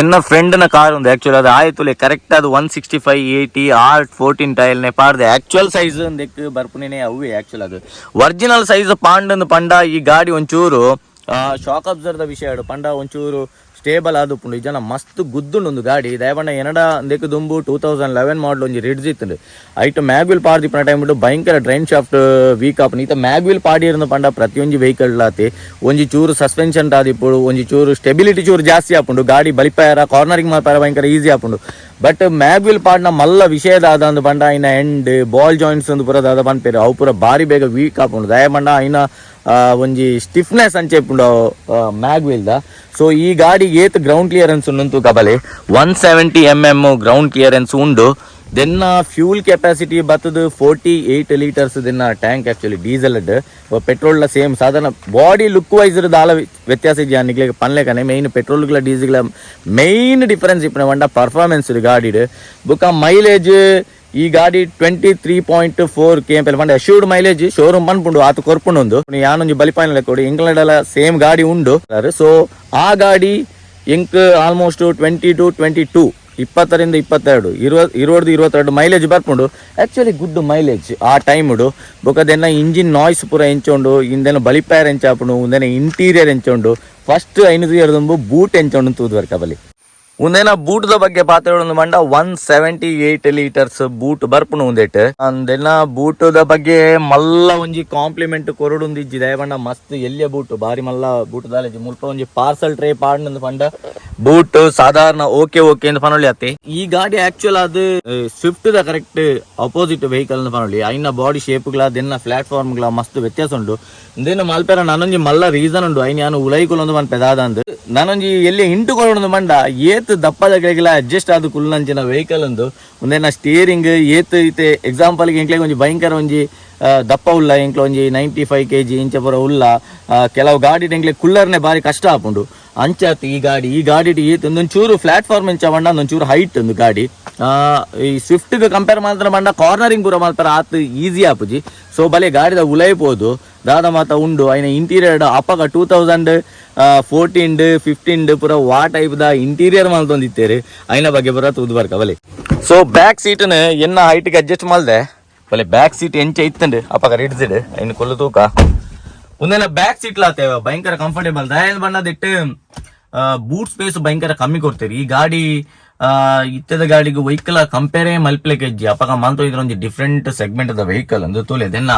ಎನ್ನ ಫ್ರೆಂಡ್ನ ಕಾರ್ ಒಂದು. ಆಕ್ಚುಲಿ ಅದು ಆಯ್ತು ಕರೆಕ್ಟ್. ಅದು 165/80 R14 ಟೈಲ್ನೆ ಪಾಡ್ದೆ. ಆಕ್ಚುಯಲ್ ಸೈಜ್ ಒಂದೆಕ್ ಬರ್ಪುನೇ ಅವೇ. ಆಕ್ಚುಲ್ ಅದು ಒರಿಜಿನಲ್ ಸೈಜ್ ಪಾಂಡಂದು ಪಂಡ ಈ ಗಾಡಿ ಒಂಚೂರು ಶಾಕ್ ಅಬ್ಸರ್ದ ವಿಷಯ ಪಂಡ ಒಂಚೂರು ಸ್ಟೇಬಲ್ ಆದುಪ್ಪುಂಡು. ಈ ಜನ ಮಸ್ತ್ ಗುದ್ದುಂಡು ಒಂದು ಗಾಡಿ. ದಯಪಂಡ ಎನಡ ಅಂದೆಕ್ ದುಂಬು 2011 ಮಾಡಲ್ ಒಂಜಿ ರಿಡ್ಜ್ ಇತ್ತುಂಡು. ಐಟ್ ಮ್ಯಾಗ್ವಿಲ್ ಪಾಡ್ದಿಪ್ಪುನ ಟೈಮ್ ಭಯಂಕರ drain shaft weak ಆಪುಂಡು. ಈತ ಮ್ಯಾಗ್ವಿಲ್ ಪಾಡಿರ್ನ ಪಂಡ ಪ್ರತಿಯೊಂಜಿ ವೆಹಿಕಲ್ ಲಾತಿ ಒಂಜಿ ಚೂರು ಸಸ್ಪೆನ್ಷನ್ ಆದಿಪ್ಪುಡು, ಒಂಜಿ ಚೂರು ಸ್ಟೆಬಿಲಿಟಿ ಚೂರು ಜಾಸ್ತಿ ಆಪುಂಡು. ಗಾಡಿ ಬಲಿಪಾಯರ, ಕಾರ್ನರಿಂಗ್ ಮಾಪಾರ ಭಯಂಕರ ಈಸಿ ಆಪುಂಡು. ಬಟ್ ಮ್ಯಾಗ್ವಿಲ್ ಪಾಡ್ನ ಮಲ್ಲ ವಿಷಯ ದಾದ ಅಂದ್ ಪಂಡ ಐನ end ball joints ಒಂದು ಪೂರ ದಾದ ಪನ್ಪೇರು, ಅವು ಪೂರ ಬಾರಿ ಬೇಗ ವೀಕ್ ಆಪುಂಡು. ದಯಪಂಡ ಐನ ಒಂಜಿ ಸ್ಟಿಫ್ನೆಸ್ ಅಂಚೆ ಇಪ್ಪುಂಡು ಮ್ಯಾಗ್ವಿಲ್ the. So ಈ ಗಾಡಿ ಏತ್ ಗ್ರೌಂಡ್ ಕ್ಲಿಯರೆನ್ಸ್ ಉಂಡು ಕಬಲೆ. 170 mm ground clearance ಉಂಡು. ದೆನ್ನ ಫ್ಯೂಲ್ ಕೆಪಾಸಿಟಿ ಬತ್ತದು 48 ಲೀಟರ್ಸ್ ದಿನ tank. Actually diesel petrol same ಸಾಧಾರಣ. Body look wise ದಾಲ ವ್ಯತ್ಯಾಸ ಇದೆಯಾ ನಿಗ್ಲಿಗೆ ಪನ್ಲೆಕನೆ. Main petrol diesel main difference ಇಪ್ಪನ ಪಂಡ ಪರ್ಫಾರ್ಮೆನ್ಸ್ ಗಾಡಿಡ್. ಬುಕ್ಕ ಮೈಲೇಜ್ ಈ ಗಾಡಿ 23.4 kmpl ಪಂಡ assured mileage showroom ಪನ್ಪುಂಡು, ಆತು ಕೊರ್ಪುಂಡು. ಯಾನೊಂಜಿ ಬಲಿಪಾಯಿನ ಲೆಕ್ಕೊಡು ಇಂಗ್ಲೆಂಡ್ ಸೇಮ್ ಗಾಡಿ ಉಂಡು. ಸೊ ಆ ಗಾಡಿ ಎಂಕ್ ಆಲ್ಮೋಸ್ಟ್ 20 to 22, 20ರಿಂದ 22, 20ರ್ದು 22 ಮೈಲೇಜ್ ಬರ್ಪುಂಡು. Actually good mileage ಆ ಟೈಮುಡು. ಬೊಕದೆನ್ನ ಇಂಜಿನ್ ನಾಯ್ಸ್ ಪೂರ ಎಂಚ ಉಂಡು, ಇಂದೆನ ಬಲಿಪಾಯರ್ ಎಂಚ ಆಪುಂಡು, ಉಂದೆನ ಇಂಟೀರಿಯರ್ ಎಂಚ ಉಂಡು, ಫಸ್ಟ್ ಐನು ದುಂಬು ಬೂಟ್ ಎಂಚ ಉಂಡು ತೂದು ಬಲಿ. ಉಂದೆನ ಬೂಟ್ದ ಬಗ್ಗೆ ಪಾತೆರೊಂದು ಮಂಡ 178 ಲೀಟರ್ಸ್ ಬೂಟ್ ಬರ್ಪುಂಡು ಉಂದೆಟ್. ಅಂದೆನ ಬೂಟದ ಬಗ್ಗೆ ಮಲ್ಲ ಒಂಜಿ ಕಾಂಪ್ಲಿಮೆಂಟ್ ಕೊರಡುಂದು ಇಜ್ಜಿ, ದಯಪಂಡ ಮಸ್ತ್ ಎಲ್ಯ ಬೂಟ್, ಬಾರಿ ಮಲ್ಲ ಬೂಟ್ ದಾಲೇಜಿ. ಮುಲ್ಪ ಒಂಜಿ ಪಾರ್ಸಲ್ ಟ್ರೇ ಪಾಡ್ನಂದು ಪಂಡ ಬೂಟ್ ಸಾಧಾರಣ ಓಕೆ ಓಕೆ ಅಂತ ಪನೊಳಿ ಅತ್ತೆ. ಈ ಗಾಡಿ ಆಕ್ಚುಲ್ ಅದು Swift the correct opposite vehicle ಅಂತ ಪನೊಳಿ. ಐನ ಬಾಡಿ ಶೇಪ್ಗಳ ದೆನ್ನ ಪ್ಲಾಟ್ಫಾರ್ಮ್ ಗಳ ಮಸ್ತ್ ವ್ಯತ್ಯಾಸ ಉಂಡು. ಇಂದೇನು ಮಲ್ಪೆರ ನಾನೊಂಜಿ ಮಲ್ಲ ರೀಸನ್ ಉಂಡು. ಐನ್ ಯಾನು ಉಲೈಕುಲೊಂದು ಮನ್ಪೆ ದಾದಂದು ನಾನೊಂಜಿ ಎಲ್ಲಿ ಇಂಟು ಕೊರೊಂದು ಮಂಡ ಏತ್ ದಪ್ಪದ ಕೈಗೆಲ್ಲ ಅಡ್ಜಸ್ಟ್ ಆದ್ ಕುಲ್ಲಂಚಿನ ವೆಹಿಕಲ್ ಉಂದು. ಉಂದೆನ ಸ್ಟೀರಿಂಗ್ ಏತ್ ಇತ್ತೆ ಎಕ್ಸಾಂಪಲ್ ಎಂಕ್ಲೆಗ್ ಒಂಜಿ ಭಯಂಕರ ಒಂಜಿ ದಪ್ಪ ಉಲ್ಲ, ಎಂಕ್ಲ ಒಂಜಿ 95 ಕೆಜಿ ಇಂಚ ಪೂರ ಉಲ್ಲ. ಕೆಲವು ಗಾಡಿ ಎಂಕ್ಲೆ ಕುಲ್ಲರ್ನೆ ಬಾರಿ ಕಷ್ಟ ಆಪುಂಡು. ಅಂಚಾತ್ ಈ ಗಾಡಿ, ಈ ಗಾಡಿ ಏತ್ ಒಂದೊಂಚೂರು ಪ್ಲಾಟ್ಫಾರ್ಮ್ ಇಂಚ ಬಂಡ ಒಂದೊಂಚೂರು ಹೈಟ್ ಒಂದು ಗಾಡಿ. ಈ ಸ್ವಿಫ್ಟ್ ಕಂಪೇರ್ ಮಾತ್ರ ಬಂಡ ಕಾರ್ನರಿಂಗ್ ಪೂರ ಮಾತ್ರ ಆತ್ ಈಸಿ ಆಪುಜಿ. ಸೊ ಬಲೆ ಗಾಡಿದ ಉಲೈಪೋದು ದಾದ ಮಾತ ಉಂಡು, ಐನ ಇಂಟೀರಿಯರ್ ಅಪಗ 2014 15 ಪೂರ ವಾ type the interior ಮಲ್ತೊಂದಿತ್ತೇರು, ಐನ ಬಗ್ಗೆ ಪೂರ ತೂದು ಬರ್ಕ ಬಲೆ. ಸೊ ಬ್ಯಾಕ್ ಸೀಟ್ನ ಎನ್ನ ಹೈಟ್ಗೆ ಅಡ್ಜಸ್ಟ್ ಮಲ್ದೆ ಬಲೆ. ಬ್ಯಾಕ್ ಸೀಟ್ ಎಂಚ ಇತ್ತಂಡು ಅಪಗ ರಿಡ್ಸಿಡ್ ಐನ ಕೊಲ್ಲು ತೂಕ. ಒಂದೆಲ್ಲ ಬ್ಯಾಕ್ ಸೀಟ್ ಲಾತೆ ಭಯಂಕರ ಕಂಫರ್ಟೇಬಲ್. ದಯನ್ ಬಣ್ಣದಿಟ್ಟು ಬೂಟ್ ಸ್ಪೇಸ್ ಭಯಂಕರ ಕಮ್ಮಿ ಕೊಡ್ತೀರಿ. ಈ ಗಾಡಿ ಇತ್ತದ ಗಾಡಿಗೆ ವೆಹಿಕಲ್ ಕಂಪೇರೇ ಮಲ್ಪ್ಲೆಕ್ ಹೆಜ್ಜಿ. ಅಪಗ ಮಂತ ಇದ್ರ ಒಂಜಿ ಡಿಫ್ರೆಂಟ್ ಸೆಗ್ಮೆಂಟ್ ದ ವೆಹಿಕಲ್ ಅಂದು ತೋಲೆ. ದೆನ್ನ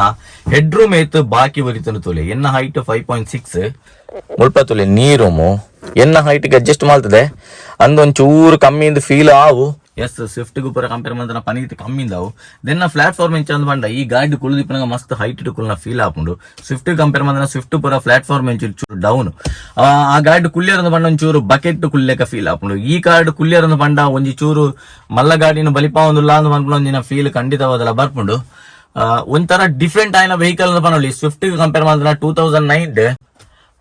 ಹೆಡ್ ರೂಮ್ ಏತ್ ಬಾಕಿ ಬರಿತನು ತೋಲೆ. ಎನ್ನ ಹೈಟ್ 5.6. ಮುಲ್ಪ ತೋಲೆ ನೀ ರೂಮು ಎನ್ನ ಹೈಟ್ ಗೆ ಅಡ್ಜಸ್ಟ್ ಮಾಡ್ತದೆ. ಅಂದೊಂದ್ ಚೂರು ಕಮ್ಮಿ ಫೀಲ್ ಆವು. ಎಸ್, ಸ್ವಿಫ್ಟ್ ಪೂರ ಕಂಪೇರ್ ಮಾಡಿದ್ರೆ ಪನೀತ್ ಕಮ್ಮಿ ಇಂದಾವು. ದೆನ್ನ ಪ್ಲಾಟ್ಫಾರ್ಮ್ ಎಂಚ ಅಂದ್ ಬಂಡ ಈ ಗಾಡಿ ಕುಳ್ದಿಪ್ಪನಾಗ ಮಸ್ತ್ ಹೈಟ್ ಕುಲ್ನ ಫೀಲ್ ಆಪುಂಡು. ಸ್ವಿಫ್ಟ್ ಕಂಪೇರ್ ಮಾಡಿದ್ರೆ ಸ್ವಿಫ್ಟ್ ಪೂರ ಪ್ಲಾಟ್ಫಾರ್ಮ್ ಎಂಚ ಚೂರು ಡೌನ್. ಆ ಗಾಡಿ ಕುಲ್ಯರಂದು ಬಂಡ ಒಂಚೂರು ಬಕೆಟ್ ಕುಲ್ಲೆಕ ಫೀಲ್ ಆಪುಂಡು. ಈ ಕಾರ್ಡ್ ಕುಲ್ಯರಂದು ಬಂಡ ಒಂಜಿ ಚೂರು ಮಲ್ಲ ಗಾಡಿನ ಬಲಿಪಾವೊಂದುಲ್ಲ ಅಂದ್ ಪನ್ಪುನ ಒಂಜಿನ ಫೀಲ್ ಖಂಡಿತವಾದಲ ಬರ್ಪುಂಡು. ಒಂಥರ ಡಿಫ್ರೆಂಟ್ ಆಯ್ನ ವೆಹಿಕಲ್ ಪನೊಲಿ ಸ್ವಿಫ್ಟ್ ಕಂಪೇರ್ ಮಾಡಿದ್ರೆ 2009.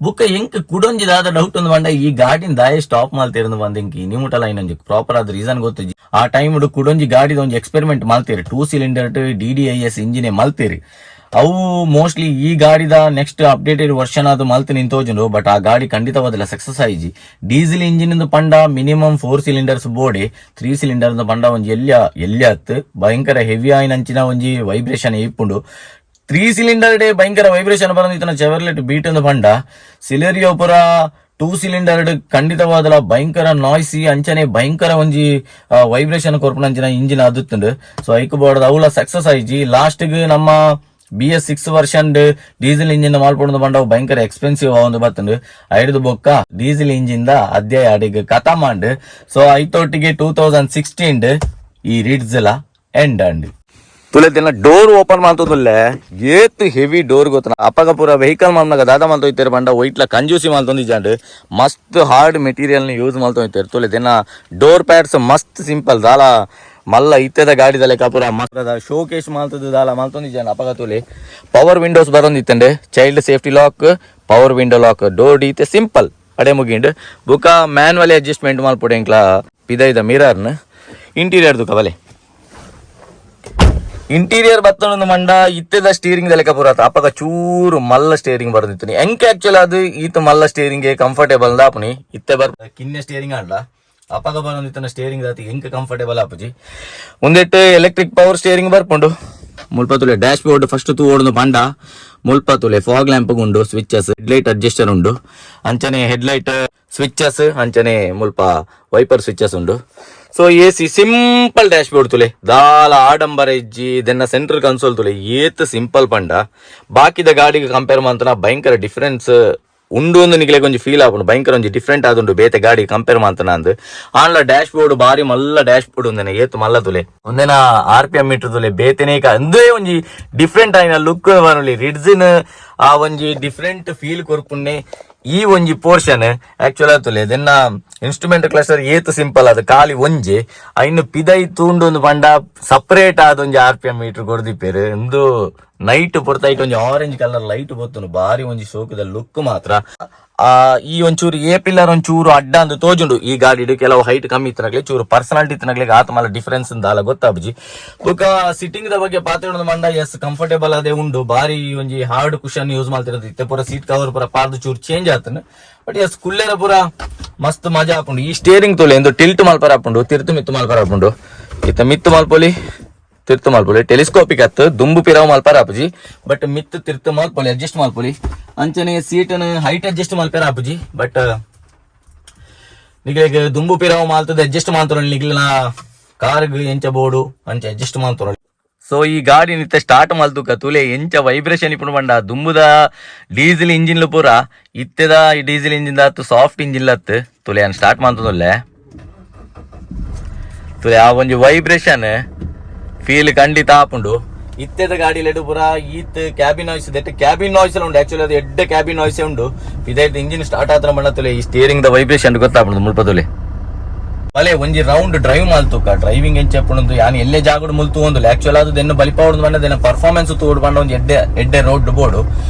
ಬುಕ್ಕ ಎಂಕ್ ಕುಡೊಂಜಿ ದಾದ ಡೌಟ್ ಒಂದು ಬಂಡ ಈ ಗಾಡಿನ ದಾಯ ಸ್ಟಾಪ್ ಮಲ್ತಿರಂದು ಬಂದ ಎಂಕ್ ನಿಮುಟಲ ಇನ್ನೊಂಜಿ ಪ್ರಾಪರ್ ಆದ ರೀಸನ್ ಗೊತ್ತಿಜ್ಜಿ. ಆ ಟೈಮ್ ಕುಡೊಂಜಿ ಗಾಡಿದ ಒಂಜಿ ಎಕ್ಸ್ಪೆರಿಮೆಂಟ್ ಮಲ್ತೀರಿ, 2 cylinder DDIS engine ಮಲ್ತೀರಿ. ಅವು ಮೋಸ್ಟ್ಲಿ ಈ ಗಾಡಿದ next updated version ಅದು ಮಲ್ತ್ ನಿಂತೋಜುಂಡು. ಬಟ್ ಆ ಗಾಡಿ ಖಂಡಿತವಾದಿಲ್ಲ ಸಕ್ಸಸ್ ಆಯಿಜಿ. ಡೀಸೆಲ್ ಇಂಜಿನ್ ಪಂಡ ಮಿನಿಮಮ್ 4 ಸಿಲಿಂಡರ್ಸ್ ಬೋಡಿ, 3 ಸಿಲಿಂಡರ್ ಪಂಡ ಒಂಜಿ ಎಲ್ಯ ಎಲ್ಯ ಅತ್ ಭಯಂಕರ ಹೆವಿ ಆಯಿನಂಚಿನ ಒಂಜಿ ವೈಬ್ರೇಷನ್ ಇಪ್ಪುಂಡು. 3 ಸಿಲಿಂಡರ್ ಡೇ ಭಯಂಕರ ವೈಬ್ರೇಷನ್ ಬರೋದು. ಚೆವರ್ಲೆಟ್ ಬೀಟ್ ಒಂದು ಪಂಡ ಸಿಲೆರಿಯೋ ಪುರ 2 ಸಿಲಿಂಡರ್ ಖಂಡಿತವಾದಲ ಭಯಂಕರ ನಾಯ್ಸಿ ಅಂಚನೆ ಭಯಂಕರ ಒಂಜಿ ವೈಬ್ರೇಷನ್ ಕೊರ್ಪುನಂಚಿನ ಇಂಜಿನ್ ಅದುತ್ತುಂಡು. ಸೊ ಐಕ್ ಬೋರ್ಡ್ ಅವುಲ ಸಕ್ಸಸ್ ಆಯಿಜಿ. ಲಾಸ್ಟ್ ನಮ್ಮ BS6 version diesel engine ಮಾಲ್ಪೊಂದು ಬಂಡ ಅವು ಭಯಂಕರ ಎಕ್ಸ್ಪೆನ್ಸಿವ್ ಆವೊಂದು ಬತ್ತುಂಡು. ಐಡ್ದು ಬೊಕ್ಕ ಡೀಸೆಲ್ ಇಂಜಿನ್ ದ ಅಧ್ಯಾಯ ಅಡಿಗೆ ಕಥಮಾಂಡ್. ಸೊ ಐತೊಟ್ಟಿಗೆ 2016 ಈ ರಿಡ್ಸ್ ಲ ಎಂಡ್ ಅಂಡ್. ತುಲೆ ದಿನ ಡೋರ್ ಓಪನ್ ಮಾಡ್ತದಲ್ಲೇ ಏತ್ ಹೆವಿ ಡೋರ್ ಗೊತ್ತ. ಅಪಗ ಪೂರ ವೆಹಿಕಲ್ ಮಲ್ನಾಗ ದಾದ ಮಲ್ತೊಯ್ತಾರೆ ಪಂಡ ವೈಟ್ಲ ಕಂಜೂಸಿ ಮಲ್ತೊಂದಿಜ್ಜಾಂಡ್, ಮಸ್ತ್ ಹಾರ್ಡ್ ಮೆಟೀರಿಯಲ್ use ಮಲ್ತೊಯ್ತಾರೆ. ತುಲೆ ದಿನ ಡೋರ್ ಪ್ಯಾಡ್ಸ್ ಮಸ್ತ್ ಸಿಂಪಲ್, ದಾಲ ಮಲ್ಲ ಇತ್ತದ ಗಾಡಿದ ಲೆಕ್ಕ ಪೂರ ಮಸ್ತ್ ಶೋಕೇಶ್ ಮಲ್ತದ ದಾಲ ಮಲ್ತೊಂದಿಜ್ಜಾಂಡ್ ಅಪಗ. ತುಲೆ ಪವರ್ ವಿಂಡೋಸ್ ಬರೋಂದಿತ್ತಂಡೆ, child safety lock, power window lock, door ಈತೆ ಸಿಂಪಲ್ ಅಡೆ ಮುಗಿಂಡ್. ಬುಕ ಮ್ಯಾನ್ಯುವಲಿ ಅಡ್ಜಸ್ಟ್ಮೆಂಟ್ ಮಲ್ಪೊಡು ಎಂಕ್ಲ ಪಿದೈದ ಮಿರರ್ನ. ಇಂಟೀರಿಯರ್ ದುಕ ಬಲೆ. ಇಂಟೀರಿಯರ್ ಬತ್ತೊಂದು ಮಂಡ ಇತ್ತೆದ ಸ್ಟೀರಿಂಗ್ ಲೆಕ್ಕ ಪೂರ ಅಪಗ ಚೂರು ಮಲ್ಲ ಸ್ಟೇರಿಂಗ್ ಬರೋದಿತ್ತು. ಎಂಕ್ ಆಕ್ಚುಲ್ ಅದು ಈತ ಮಲ್ಲ ಸ್ಟೇರಿಂಗ್ ಕಂಫರ್ಟೇಬಲ್ ದಾಪುನಿ. ಇತ್ತೆ ಬರ್ ಕಿನ್ನೆ ಸ್ಟೇರಿಂಗ್ ಆಡ್ಲ. ಅಪಗ ಬರೋದಿತ್ತನ ಸ್ಟೇರಿಂಗ್ ದಾತಿ ಎಂಕ್ ಕಂಫರ್ಟೇಬಲ್ ಆಪುಜಿ. ಒಂದೆಟ್ಟು electric power steering ಬರ್ಪುಂಡು. ಮುಲ್ಪ ತುಲೆ dash board first ತೂ ಓಡುದು ಪಂಡ ಮುಲ್ಪ ತುಲೆ ಫಾಗ್ ಲ್ಯಾಂಪ್ ಉಂಡು, switches, headlight adjuster ಉಂಡು, ಅಂಚನೆ ಹೆಡ್ಲೈಟ್ ಸ್ವಿಚಸ್, ಅಂಚನೆ ಮುಲ್ಪ ವೈಪರ್ ಸ್ವಿಚಸ್ ಉಂಡು. So AC, simple dash board ತುಲೆ, ದಾಲ ಆಡಂಬರ ಇಜ್ಜಿ. ದೆನ್ನ ಸೆಂಟ್ರಲ್ ಕನ್ಸೋಲ್ ತುಲೆ ಏತ್ ಸಿಂಪಲ್ ಪಂಡ ಬಾಕಿದ ಗಾಡಿಗೆ ಕಂಪೇರ್ ಮಂತನ ಭಯಂಕರ ಡಿಫರೆನ್ಸ್ ಉಂಡು ಒಂದು ನಿಕ್ಲೆ ಒಂಜಿ ಫೀಲ್ ಆಪುಂಡು. ಭಯಂಕರ ಒಂಜಿ ಡಿಫ್ರೆಂಟ್ ಆದುಂಡು ಬೇತೆ ಗಾಡಿ ಕಂಪೇರ್ ಮಂತನ ಅಂದ್. ಆನ್ಲ ಡ್ಯಾಶ್ ಬೋರ್ಡ್ ಬಾರಿ ಮಲ್ಲ ಡ್ಯಾಶ್ ಬೋರ್ಡ್ ಒಂದೇನೆ ಏತ್ ಮಲ್ಲ ತುಲೆ. ಒಂದೇನ RPM metre ತುಲೆ. ಬೇತೆನೆ ಅಂದೇ ಒಂಜಿ ಡಿಫ್ರೆಂಟ್ ಆಯಿನ ಲುಕ್ ಬರಲಿ. ರಿಡ್ಜಿನ್ ಆ ಒಂಜಿ ಡಿಫ್ರೆಂಟ್ ಫೀಲ್ ಕೊರ್ಪುನ್ನೆ ಈ ಒಂಜಿ ಪೋರ್ಷನ್ ಆಕ್ಚುಲ್ ತುಲೆ. ದೆನ್ನ Instrument cluster ಏತ್ ಸಿಂಪಲ್ ಅದು ಖಾಲಿ ಒಂಜಿ ಐನು ಪಿದೈ ತೂಂಡು ಪಂಡ ಸಪರೇಟ್ ಆದ ಒಂಜಿ ಆರ್‌ಪಿಎಂ ಮೀಟರ್ ಕೊರ್ದಿಪ್ಪೆರ್. ಇಂದು ನೈಟ್ ಪೊರ್ತೈಟ್ ಒಂಜಿ orange colour light ಬೊತ್ತುಂಡು, ಬಾರಿ ಒಂಜಿ ಶೋಕುದ ಲುಕ್ ಮಾತ್ರ. ಆ ಈ ಒಂಚೂರು ಎ ಪಿಲ್ಲರ್ ಒಂಚೂರು ಅಡ್ಡ ಅಂದ್ ತೋಜುಂಡು ಈ ಗಾಡಿಡ್. ಕೆಲವು ಹೈಟ್ ಕಮ್ಮಿ ಇತ್ತನಗ್ಲೆ, ಚೂರು ಪರ್ಸನಾಲಿಟಿ ಇತ್ತನಗ್ಲೆ ಆತ ಮಲ್ಲ ಡಿಫರೆನ್ಸ್ ದಾಲ ಗೊತ್ತಾಪುಜಿ. ಬೊಕ ಸಿಟ್ಟಿಂಗ್ the ಬಗ್ಗೆ ಪಾತೆರೊಂದು ಪಂಡ, ಎಸ್, ಕಂಫರ್ಟೇಬಲ್ ಅದೇ ಉಂಡು. ಬಾರಿ ಒಂಜಿ hard cushion use ಮಲ್ತಿರೋದು. ಇತ್ತೆ ಪೂರ ಸೀಟ್ ಕವರ್ ಪೂರ ಪಾರ್ದು ಚೂರು ಚೇಂಜ್ ಆತನ. ಬಟ್ ಎಸ್, ಕುಲ್ಲೆರ ಪೂರ ಮಸ್ತ್ ಮಜಾ ಆಪುಂಡು. ಈ ಸ್ಟೇರಿಂಗ್ ತೋಲೆ, ಎಂದು ಟಿಲ್ಟ್ ಮಲ್ಪರ ಆಪುಂಡು, ತಿರ್ತು ಮಿತ್ತು ಮಲ್ಪರ ಆಪುಂಡು. ಇತ್ತ ಮಿತ್ತು ಮಲ್ಪೊಲಿ, ತಿರ್ತು ಮಲ್ಪೊಲಿ. ಟೆಲಿಸ್ಕೋಪಿಕ್ ಅತ್ತು, ದುಂಬು ಪಿರವು ಮಲ್ಪರ ಆಪುಜಿ, ಬಟ್ ಮಿತ್ತು ತಿರ್ತು ಮಲ್ಪೊಲಿ, ಅಡ್ಜಸ್ಟ್ ಮಲ್ಪೊಲಿ. ಅಂಚನೆ seat height adjust ಮಲ್ಪರ ಆಪುಜಿ, ಬಟ್ ನಿಗ್ಲೆಗ್ ದುಂಬು ಪಿರವು ಮಾಲ್ತದ ಅಡ್ಜಸ್ಟ್ ಮಾಲ್ತೊಳಿ. ನಿಗ್ಲಿನ ಕಾರ್ಗ್ ಎಂಚ ಬೋಡು ಅಂಚ ಅಡ್ಜಸ್ಟ್ ಮಾಲ್ತೊಳಿ. ಸೊ ಈ ಗಾಡಿ ನಿತ್ತೆ ಸ್ಟಾರ್ಟ್ ಮಲ್ತುಕ, ತುಲೆ ಎಂಚ ವೈಬ್ರೇಷನ್ ಇಪ್ಪುಂಡು ಪಂಡ, ದುಂಬುದ ಡೀಸೆಲ್ ಇಂಜಿನ್ ಪೂರ ಇತ್ತೆದ ಈ ಡೀಸೆಲ್ ಇಂಜಿನ್ ಅತ್ತು, ಸಾಫ್ಟ್ ಇಂಜಿನ್ ಅತ್ತು. ತುಲೆ ಸ್ಟಾರ್ಟ್ ಮಾಲ್ತದೊಲ್ಲೆ, ತುಲೆ ಆ ಒಂಜಿ ವೈಬ್ರೇಷನ್ ಫೀಲ್ ಖಂಡಿತ ಆಪುಂಡು. ಇತ್ತೆದ ಗಾಡಿ ಲೆಡು ಪೂರ ಈತ್ cabin noise that cabin noise ಉಂಡು. ಆಕ್ಚುಲಿ ಅದು ಎಡ್ಡೆ ಕ್ಯಾಬಿನ್ ನಾಯ್ಸ್ ಉಂಡು. ಇದೈತೆ ಇಂಜಿನ್ ಸ್ಟಾರ್ಟ್ ಆತ್ರ ಮಣ್ಣ ತುಲೆ ಈ steering the vibration ಗೊತ್ತಾಪುಂಡು ಮುಲ್ಪ ತುಲೆ. ಬಲೆ ಒಂಜಿ ರೌಂಡ್ ಡ್ರೈವ್ ಮಾಲ್ತುಕ. ಡ್ರೈವಿಂಗ್ ಎಂಚ ಉಪ್ಪುಂಡು, ಯಾನ್ ಎಲ್ಲೆ ಜಾಗಡ್ ಮುಲ್ ತೂವೊಂದುಲ್ಲೆ. ಆಕ್ಚುಲ್ ಅದು ದೆನ್ನ ಬಲಿಪಾವೊಡು ಪಂಡ ದೆನ್ನ ಪರ್ಫಾರ್ಮೆನ್ಸ್ ತೂವೊಡು ಪಂಡ ಒಂಜಿ ಎಡ್ಡೆ ಎಡ್ಡೆ ರೋಡ್ ಬೋಡು.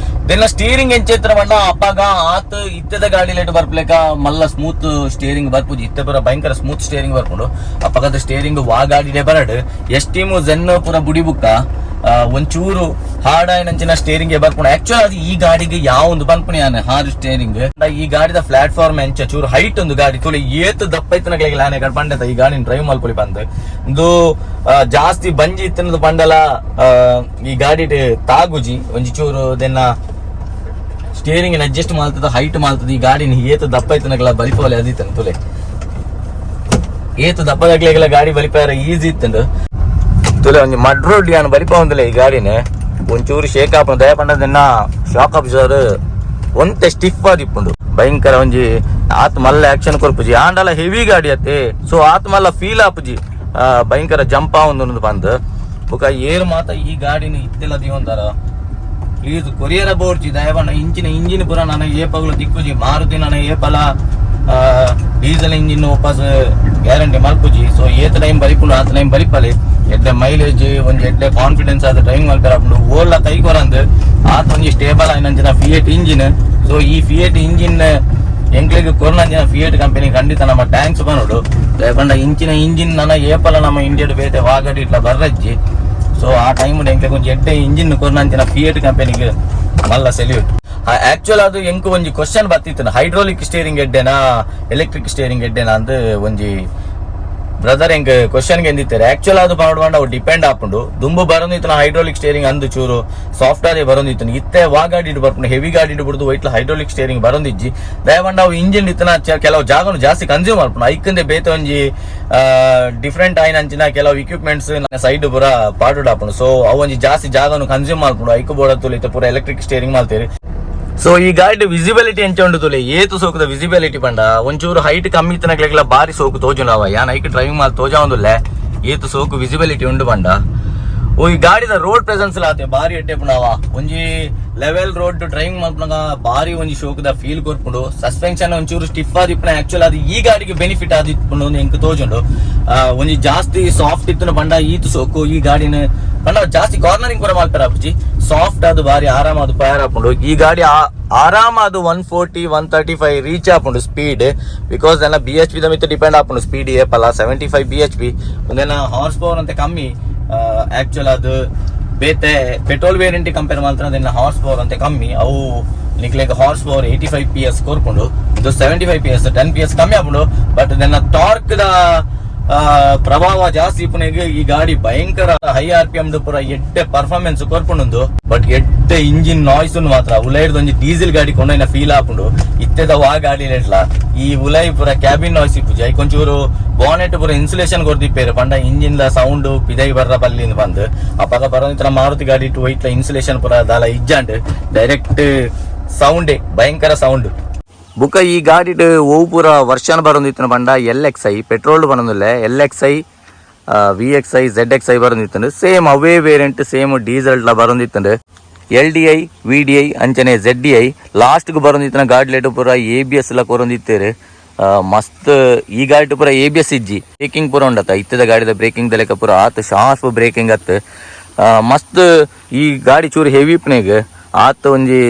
ದೆನ್ನ ಸ್ಟೀರಿಂಗ್ ಎಂಚ ಪಂಡ, ಅಪಗ ಆತ್ ಇತ್ತೆದ ಗಾಡಿ ಲೇಟ್ ಬರ್ಪುಲೆಕ ಮಲ್ಲ ಸ್ಮೂತ್ ಸ್ಟೀರಿಂಗ್ ಬರ್ಪುಜಿ. ಇತ್ತೆ ಪೂರ ಭಯಂಕರ ಸ್ಮೂತ್ ಸ್ಟೀರಿಂಗ್ ಬರ್ಪುಂಡು. ಅಪಗದ ಸ್ಟೀರಿಂಗ್ ವಾ ಗಾಡಿಡೆ ಬರಡ್, ಎಸ್ಟೀಮು ಜೆನ್ ಪೂರ ಬುಡಿ ಬುಕ್ಕ ಒಂಚೂರು ಹಾರ್ಡ್ ಆಯ್ನಂಚಿನ ಸ್ಟೇರಿಂಗ್ ಬರ್ಪುಂಡು. ಆಕ್ಚುಲ್ ಅದು ಈ ಗಾಡಿಗೆ ಯಾವ ಒಂದು ಪನ್ಪುನಿ ಯಾನ್ ಹಾರ್ಡ್ ಸ್ಟೇರಿಂಗ್. ಈ ಗಾಡಿದ ಪ್ಲಾಟ್ಫಾರ್ಮ್ ಎಂಚ ಚೂರು ಹೈಟ್ ಒಂದು ಗಾಡಿ ತುಳಿ ಏತ್ ದಪ್ಪ ಇತ್ತನಗ್ಲಿಗೆ ಲಾನೆ ಕಡೆ ಪಂಡೆತ ಈ ಗಾಡಿನ ಡ್ರೈವ್ ಮಲ್ಪೊಲಿ ಪಂದ್. ಇಂದು ಜಾಸ್ತಿ ಬಂಜಿ ಇತ್ತನದು ಪಂಡಲ ಈ ಗಾಡಿ ತಾಗುಜಿ. ಒಂಜಿ ಚೂರು ದೆನ್ನ ಸ್ಟೇರಿಂಗ್ ಅಡ್ಜಸ್ಟ್ ಮಾಲ್ತದ, ಹೈಟ್ ಮಾಲ್ತದ. ಈ ಗಾಡಿನ ಏತ್ ದಪ್ಪ ಇತ್ತನಗ್ಲ ಬಲಿಪೋಲೆ ಅದಿತ್ತನ. ತುಲೆ ಏತ್ ದಪ್ಪದಾಗ್ಲಿಗೆಲ್ಲ ಗಾಡಿ ಬಲಿಪಾರ ಈಸಿ ಇತ್ತಂಡು. ತುಲೆ ಒಂಜಿ ಮಡ್ ರೋಡ್ ಯಾನ್ ಬಲಿಪ ಒಂದಿಲ್ಲ. ಈ ಗಾಡಿನ ಒಂಚೂರು ಶೇಕ್ ಆಪುಂಡು. ದಯ ಪಂಡದನ್ನ ಶಾಕ್ ಅಬ್ಸರ್ವರ್ ಒಂತೆ ಸ್ಟಿಫ್ ಆದಿಪ್ಪುಂಡು. ಭಯಂಕರ ಒಂಜಿ ಆತ್ ಮಲ್ಲ ಆಕ್ಷನ್ ಕೊರ್ಪುಜಿ. ಆಂಡಲ ಹೆವಿ ಗಾಡಿ ಅತ್ತೆ, ಸೊ ಆತ್ ಮಲ್ಲ ಫೀಲ್ ಆಪುಜಿ ಭಯಂಕರ ಜಂಪ್ ಆವೊಂದು ಪಂದ್. ಬೊಕ ಏರ್ ಮಾತ ಈ ಗಾಡಿನ ಇತ್ತೆಲ್ಲ ದೀವೊಂದಾರ, ಪ್ಲೀಸ್ ಕೊರಿಯರ ಬೋರ್ಚಿ ದಯಪಂಡ. ಇಂಚಿನ ಇಂಜಿನ್ ಪೂರ ನನ ಏಪಗ್ಲು ದಿಕ್ಕುಜಿ. ಮಾರುತಿ ನನ ಏಪಲ ಡೀಸೆಲ್ ಇಂಜಿನ್ ವಾಪಸ್ ಗ್ಯಾರಂಟಿ ಮಲ್ಪುಜಿ. ಸೊ ಏತ್ ಟೈಮ್ ಬಲಿಪುಂಡು ಆತ ಟೈಮ್ ಬಲಿಪಲೆ. ಎಡ್ಡೆ ಮೈಲೇಜ್, ಒಂಜಿ ಎಡ್ಡೆ ಕಾನ್ಫಿಡೆನ್ಸ್ ಆದ ಡ್ರೈವಿಂಗ್ ಮಲ್ಪೆರ ಆಪುಂಡು. ಓಲ್ಲ ಕೈ ಕೊರಂದ್ ಆತ ಒಂಜಿ ಸ್ಟೇಬಲ್ ಆಯಿನಂಚಿನ Fiat engine. So ಈ ಫಿಯೇಟ್ ಇಂಜಿನ್ ಎಂಕ್ಲೆಗ್ ಕೊರ್ನಂಚಿನ ಫಿಯೇಟ್ ಕಂಪನಿ ಖಂಡಿತ ನಮ್ಮ thanks ಪನೊಡು. ದಯಪಂಡ ಇಂಚಿನ ಇಂಜಿನ್ ನನ ಏಪಲ ನಮ್ಮ ಇಂಡಿಯಾಡ್ ಬೇತೆ ವಾಗಡಿ ಇಟ್ಲ ಬರ್ರಜ್ಜಿ. ಸೊ ಆ ಟೈಮ್ ಎಂಕ್ಲೆಗ್ ಒಂಜಿ ಎಡ್ಡೆ ಇಂಜಿನ್ ಕೊರ್ನಂಚಿನ ಫಿಯೇಟ್ ಕಂಪನಿಗೆ ಮಲ್ಲ ಸೆಲ್ಯೂಟ್. ಆಕ್ಚುಲ್ ಅದು ಎಂಕ್ ಒಂಜಿ ಕ್ವಶನ್ ಬತ್ತಿತ್ತು, ಹೈಡ್ರೋಲಿಕ್ ಸ್ಟೇರಿಂಗ್ ಎಡ್ಡೆನಾ, ಎಲೆಕ್ಟ್ರಿಕ್ ಸ್ಟೇರಿಂಗ್ ಎಡ್ಡೆನಾ ಅಂದ್ ಒಂಜಿ ಬ್ರದರ್ ಎಂಕ್ ಕ್ವಶನ್ ಎಂದಿತ್ತಾರೆ. ಆಕ್ಚುಲ್ ಅದು ಪನೊಡು ಅವು ಡಿಪೆಂಡ್ ಆಪುಂಡು. ದುಂಬು ಬರೊಂದಿತ್ತು ಹೈಡ್ರೋಲಿಕ್ ಸ್ಟೇರಿಂಗ್ ಅಂದು ಚೂರು ಸಾಫ್ಟ್ ಆದೇ ಬರೊಂದಿತ್ತು. ಇತ್ತೆ ವಾ ಗಾಡಿ ಬರ್ಪುಂಡು ಹೆವಿ ಗಾಡಿ ಬಿಡುದು ವೈಟ್ಲ ಹೈಡ್ರೋಲಿಕ್ ಸ್ಟೇರಿಂಗ್ ಬರೊಂದಿಜ್ಜಿ. ದಯಪಂಡ ಅವು ಇಂಜಿನ್ ಇತ್ತನ ಕೆಲವು ಜಾಗನು ಜಾಸ್ತಿ ಕನ್ಸ್ಯೂಮ್ ಮಲ್ಪುಂಡು. ಐಕಂದೆ ಬೇತೆ ಒಂಜಿ ಡಿಫ್ರೆಂಟ್ ಆಯ್ನಂಚಿನ ಕೆಲವು ಇಕ್ವಿಪ್ಮೆಂಟ್ಸ್ ಸೈಡ್ ಪೂರ ಪಾರ್ಟ್ ಆಪುಂಡು. ಸೊ ಅವು ಒಂಜಿ ಜಾಸ್ತಿ ಜಾಗನು ಕನ್ಸ್ಯೂಮ್ ಮಲ್ಪುಂಡು. ಐಕ್ ಬೋಡತ್ತುಲು ಇತ್ತೆ ಪೂರ ಎಲೆಕ್ಟ್ರಿಕ್ ಸ್ಟೇರಿಂಗ್ ಮಲ್ತೇರಿ. ಸೊ ಈ ಗಾಡಿ ವಿಸಿಬಿಲಿಟಿ ಎಂಚ ಉಂಡು ತುಲೆ. ಏತು ಸೋಕುದ ವಿಸಿಬಿಲಿಟಿ ಪಂಡ, ಒಂಚೂರು ಹೈಟ್ ಕಮ್ಮಿ ಇತ್ತನಗ್ಲೆಗ್ಲ ಬಾರಿ ಸೋಕು ತೋಜುಂಡು. ಯಾನ್ ಐಕ್ ಡ್ರೈವಿಂಗ್ ಮಾಲ್ ತೋಜ ಒಂದುಲ್ಲೆ ಏತು ಸೋಕು ವಿಸಿಬಿಲಿಟಿ ಉಂಡು ಪಂಡ. ಓ ಈ ಗಾಡಿದ ರೋಡ್ ಪ್ರೆಸೆನ್ಸ್ ಲಾತೆ ಬಾರಿ ಎಡ್ಡೆ ಪುಣವ. ಒಂಜಿ level road driving ಮಲ್ಪುನಗ ಬಾರಿ ಒಂಜಿ ಶೋಕುದ ಫೀಲ್ ಕೊರ್ಪುಂಡು. ಸಸ್ಪೆನ್ಷನ್ ಒಂಚೂರು ಸ್ಟಿಫ್ ಆದಿಪ್ಪುನ ಆಕ್ಚುಲ್ ಅದು ಈ ಗಾಡಿಗೆ ಬೆನಿಫಿಟ್ ಆದಿಪ್ಪುಂಡು ಎಂಕ್ ತೋಜುಂಡು. ಒಂಜಿ ಜಾಸ್ತಿ ಸಾಫ್ಟ್ ಇತ್ತುನ ಪಂಡ ಈತು ಸೋಕು ಈ ಗಾಡಿನ ಪಂಡ ಜಾಸ್ತಿ ಕಾರ್ನರಿಂಗ್ ಕೂಡ ಮಲ್ಪೆರ ಆಪುಜಿ. ಸಾಫ್ಟ್ ಅದು ಬಾರಿ ಆರಾಮ ಅದು ಪಯರ್ ಆಪುಂಡು. ಈ ಗಾಡಿ ಆರಾಮ ಅದು 140, 135 ರೀಚ್ ಆಪುಂಡು ಸ್ಪೀಡ್. Because ಎಲ್ಲ ಬಿಎಚ್ಪಿ the ಮಿತ್ತ ಡಿಪೆಂಡ್ ಆಪುಂಡು ಸ್ಪೀಡ್ ಏಪಲ್ಲ. 75 ಬಿಎಚ್ಪಿ ಒಂದೆಲ್ಲ ಹಾರ್ಸ್ ಪವರ್ ಅಂತ ಕಮ್ಮಿ. ಆಕ್ಚುಲ್ ಅದು ಬೇತೆ petrol variant compare ಮಾತ್ರ ಅದನ್ನ ಹಾರ್ಸ್ ಪವರ್ ಅಂತ ಕಮ್ಮಿ. ಅವು ನಿಕ್ಲೆಗ್ horse power 85 PS ಕೊರ್ಪುಂಡು, ಇದು 75 PS, 10 PS ಕಮ್ಮಿ ಆಪುಂಡು. ಬಟ್ ಇದನ್ನ ಟಾರ್ಕ್ the ಪ್ರಭಾವ ಜಾಸ್ತಿ ಇಪ್ಪುನೆಗ್ ಈ ಗಾಡಿ ಭಯಂಕರ high RPM ಪೂರ ಎಡ್ಡೆ ಪರ್ಫಾರ್ಮೆನ್ಸ್ ಕೊರ್ಪುಂಡು. ಬಟ್ ಎಡ್ಡೆ ಇಂಜಿನ್ ನಾಯ್ಸ್ ಮಾತ್ರ ಉಲೈರ್ದ ಒಂಜಿ ಡೀಸೆಲ್ ಗಾಡಿ ಕೊಂಡೋಯ್ನ ಫೀಲ್ ಆಪುಂಡು. ಇತ್ತೆದ ವಾ ಗಾಡಿ ಎಟ್ಲ ಈ ಉಲೈ ಪೂರ ಕ್ಯಾಬಿನ್ ನಾಯ್ಸ್ ಇಪ್ಪುಜಿ. ಐಕ್ ಒಂಚೂರು ಬಾನೆಟ್ ಪೂರ ಇನ್ಸುಲೇಷನ್ ಕೊರ್ದಿಪ್ಪೇರು ಪಂಡ engine the sound ಪಿದೈ ಬರ್ರ ಬಲ್ಲಿಂದ ಬಂದು. ಅಪಗ ಬರೋಂತ್ರ ಮಾರುತಿ ಗಾಡಿ ಇಟ್ಟು ವೈಟ್ಲ ಇನ್ಸುಲೇಷನ್ ಪೂರ ದಾಲ ಇಜ್ಜಾಂಡ್, ಡೈರೆಕ್ಟ್ ಸೌಂಡೇ, ಭಯಂಕರ ಸೌಂಡ್. ಬುಕ್ಕ ಈ ಗಾಡಿಡ್ ಓವು ಪೂರ ವರ್ಷನ್ ಬರೊಂದಿತ್ತಿನ ಪಂಡ, ಎಲ್ಎಕ್ಸ್ಐ ಪೆಟ್ರೋಲ್ ಬರೊಂದಿಲ್ಲ. ಎಲ್ಎಕ್ಸ್ಐ, ವಿಎಕ್ಸ್ಐ, ಝೆಡ್ಎಕ್ಸ್ಐ ಬರೊಂದಿತ್ತುಂಡು. ಸೇಮ್ ಅವೇ variant same diesel ಲ ಬರೊಂದಿತ್ತುಂಡು. ಎಲ್ಡಿಐ, ವಿಡಿಐ ಅಂಚನೆ ಝೆಡ್ಡಿಐ ಲಾಸ್ಟ್ ಗ್ ಬರೊಂದಿತ್ತಿನ ಗಾಡಿ ಲೇಟ್ ಪೂರ ಎಬಿಎಸ್ ಲ ಕೊರೊಂದಿತ್ತೇರು. ಮಸ್ತ್ ಈ ಗಾಡಿ ಪೂರ ಎ ಬಿ ಎಸ್ ಇಜ್ಜಿ, ಬ್ರೇಕಿಂಗ್ ಪೂರ ಉಂಡತ್ತ. ಇತ್ತದ ಗಾಡಿದ ಬ್ರೇಕಿಂಗ್ ದಲೆಕ ಪೂರ ಆತ್ ಶಾರ್ಪ್ ಬ್ರೇಕಿಂಗ್ ಅತ್. ಮಸ್ತ್ ಈ ಗಾಡಿ ಚೂರು ಹೆವಿ ಇಪ್ಪನೆಗ್ ಆತ್ ಒಂಜಿ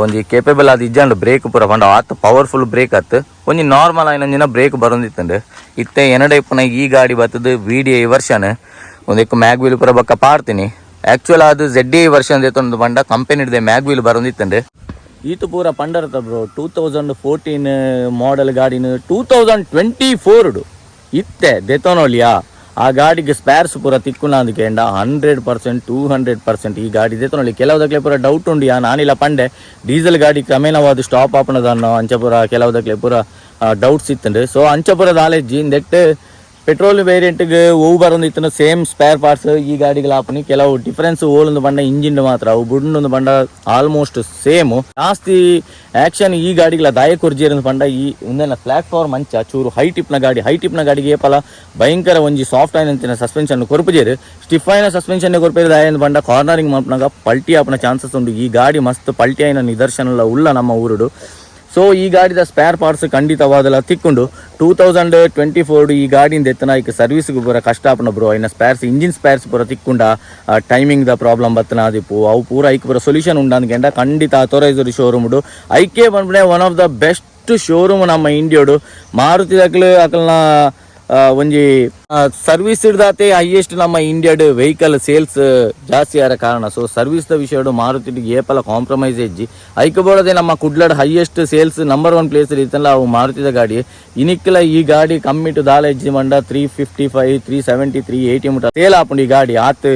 ಒಂಜಿ ಕೇಪೇಬಲ್ ಆದ್ ಇಜ್ಜಂಡ್. ಬ್ರೇಕ್ ಪೂರ ಪಂಡ ಆತ್ ಪವರ್ಫುಲ್ ಬ್ರೇಕ್ ಅತ್, ಒಂಜಿ ನಾರ್ಮಲ್ ಆಯಿನಂಜಿನ ಬ್ರೇಕ್ ಬರೊಂದಿತ್ತಂಡ್. ಇತ್ತೆ ಎನಡ ಇಪ್ಪುನ ಈ ಗಾಡಿ ಬತ್ತದು ವಿಡಿಐ ವರ್ಷನ್. ಒಂದೆಕ್ ಮ್ಯಾಗ್ ವೀಲ್ ಪೂರ ಬೊಕ್ಕ ಪಾಡ್ತೀನಿ. ಆಕ್ಚುಲ್ ಅದು ಜೆಡ್ ಡಿ ವರ್ಷನ್ ದೆತ್ತೊಂದು ಪಂಡ ಕಂಪನಿ ಮ್ಯಾಗ್ ವೀಲ್ ಬರೊಂದಿತ್ತಂಡ್. ಈತು ಪೂರ ಪಂಡರತ ಬ್ರೋ, 2014 ಮಾಡೆಲ್ ಗಾಡಿನ 2024 ಇತ್ತೆ ದೆತೊನೊಲಿಯಾ? ಆ ಗಾಡಿಗೆ ಸ್ಪೇರ್ಸ್ ಪೂರ ತಿಕ್ಕುನ ಅಂದ್ಕೇಂಡ 100%, 200% ಈ ಗಾಡಿ ದೆತೊನೊಲಿ. ಕೆಲವುದಕ್ಲೆ ಪೂರ ಡೌಟ್ ಉಂಡು. ಯಾ ನಾನಿಲ್ಲ ಪಂಡೆ, ಡೀಸೆಲ್ ಗಾಡಿ ಕ್ರಮೇಣವಾದ ಸ್ಟಾಪ್ ಆಪುನದನ್ನೋ ಅಂಚ ಪೂರ ಕೆಲವುದಕ್ಲೆ ಪೂರ ಡೌಟ್ಸ್ ಇತ್ತಂಡು. ಸೊ ಅಂಚ ಪೂರ ದಾಲೆಜ್ಜಿ. ಇಂದೆಟ್ ಪೆಟ್ರೋಲ್ ವೇರಿಯಂಟ್ಗೆ ಒವು ಬರೊಂದಿತ್ತನ ಸೇಮ್ ಸ್ಪೇರ್ ಪಾರ್ಟ್ಸ್ ಈ ಗಾಡಿಗಳ ಆಪುನಿ. ಕೆಲವು ಡಿಫರೆನ್ಸ್ ಓಲೊಂದು ಪಂಡ ಇಂಜಿನ್ ಮಾತ್ರ, ಅವು ಬುಡ್ಂದು ಪಂಡ ಆಲ್ಮೋಸ್ಟ್ ಸೇಮ್. ಜಾಸ್ತಿ ಆಕ್ಷನ್ ಈ ಗಾಡಿಗಳ ದಾಯ ಕೊರ್ಜೇರ್ ಪಂಡ ಈ ಉಂದೆನ ಪ್ಲಾಟ್ಫಾರ್ಮ್ ಅಂಚ ಚೂರು ಹೈ ಟಿಪ್ನ ಗಾಡಿ. ಹೈ ಟಿಪ್ನ ಗಾಡಿಗೆ ಏಪಲ ಭಯಂಕರ ಒಂಜಿ ಸಾಫ್ಟ್ ಆಯ್ನಂಚಿನ ಸಸ್ಪೆನ್ಷನ್ ಕೊರ್ಪುಜೇರು, ಸ್ಟಿಫ್ ಆಯ್ನ ಸಸ್ಪೆನ್ಷನ್ ಕೊರ್ಪೇರು. ದಾಯ ಪಂಡ ಕಾರ್ನರಿಂಗ್ ಮಲ್ಪನಾಗ ಪಲ್ಟಿ ಆಪುನ ಚಾನ್ಸಸ್ ಉಂಡು. ಈ ಗಾಡಿ ಮಸ್ತ್ ಪಲ್ಟಿ ಆಯ್ನ ನಿದರ್ಶನ ಉಲ್ಲ ನಮ್ಮ ಊರುಡು. ಸೊ ಈ ಗಾಡಿದ ಸ್ಪೇರ್ ಪಾರ್ಟ್ಸ್ ಖಂಡಿತವಾದಲ ತಿಕ್ಕೊಂಡು. 2024 ಈ ಗಾಡಿಯಿಂದ ಎತ್ತನ ಈಗ ಸರ್ವಿಸ್ಗೆ ಪೂರ ಕಷ್ಟ ಆಪುನ ಬ್ರೋ. ಐನ ಸ್ಪೇರ್ಸ್, ಇಂಜಿನ್ ಸ್ಪೇರ್ಸ್ ಪೂರ ತಿಕ್ಕೊಂಡ ಟೈಮಿಂಗ್ the problem ಬತ್ತನ ಆದಿಪ್ಪು. ಅವು ಪೂರ ಐಕ್ ಪೂರ ಸೊಲ್ಯೂಷನ್ ಉಂಡು ಅಂದ್ಕೆಂಡ ಖಂಡಿತ ಅಥರೈಸ್ಡ್ ಶೋರೂಮ್ ಐಕೆ ಪನ್ಪುನೆ one of the best showroom ನಮ್ಮ ಇಂಡಿಯೋಡು. ಮಾರುತಿ ದಕ್ಲು ಅಕಲ್ನ ಒಂಜಿ ಸರ್ವಿಸ್ ಇಡ್ದಾತೆ ಹೈಯೆಸ್ಟ್ ನಮ್ಮ ಇಂಡಿಯಾಡ್ ವೆಹಿಕಲ್ ಸೇಲ್ಸ್ ಜಾಸ್ತಿ ಆರ ಕಾರಣ. ಸೊ ಸರ್ವಿಸ್ the ವಿಷಯಡು ಮಾರುತಿ ಏಪಲ ಕಾಂಪ್ರಮೈಸ್ ಹೆಜ್ಜಿ. ಐಕ ಬೋಡದೆ ನಮ್ಮ ಕುಡ್ಲಡ್ highest sales number one place ಇತ್ತಲ್ಲ, ಅವು ಮಾರುತಿದ ಗಾಡಿ. ಇನಿಕ್ಲ ಈ ಗಾಡಿ ಕಮ್ಮಿಟು ದಾಲ ಹೆಜ್ಜಿ ಮಂಡ 355, 370, 380 ಮುಟ ಸೇಲ್ ಆಪುಂಡು ಈ ಗಾಡಿ. ಆತ್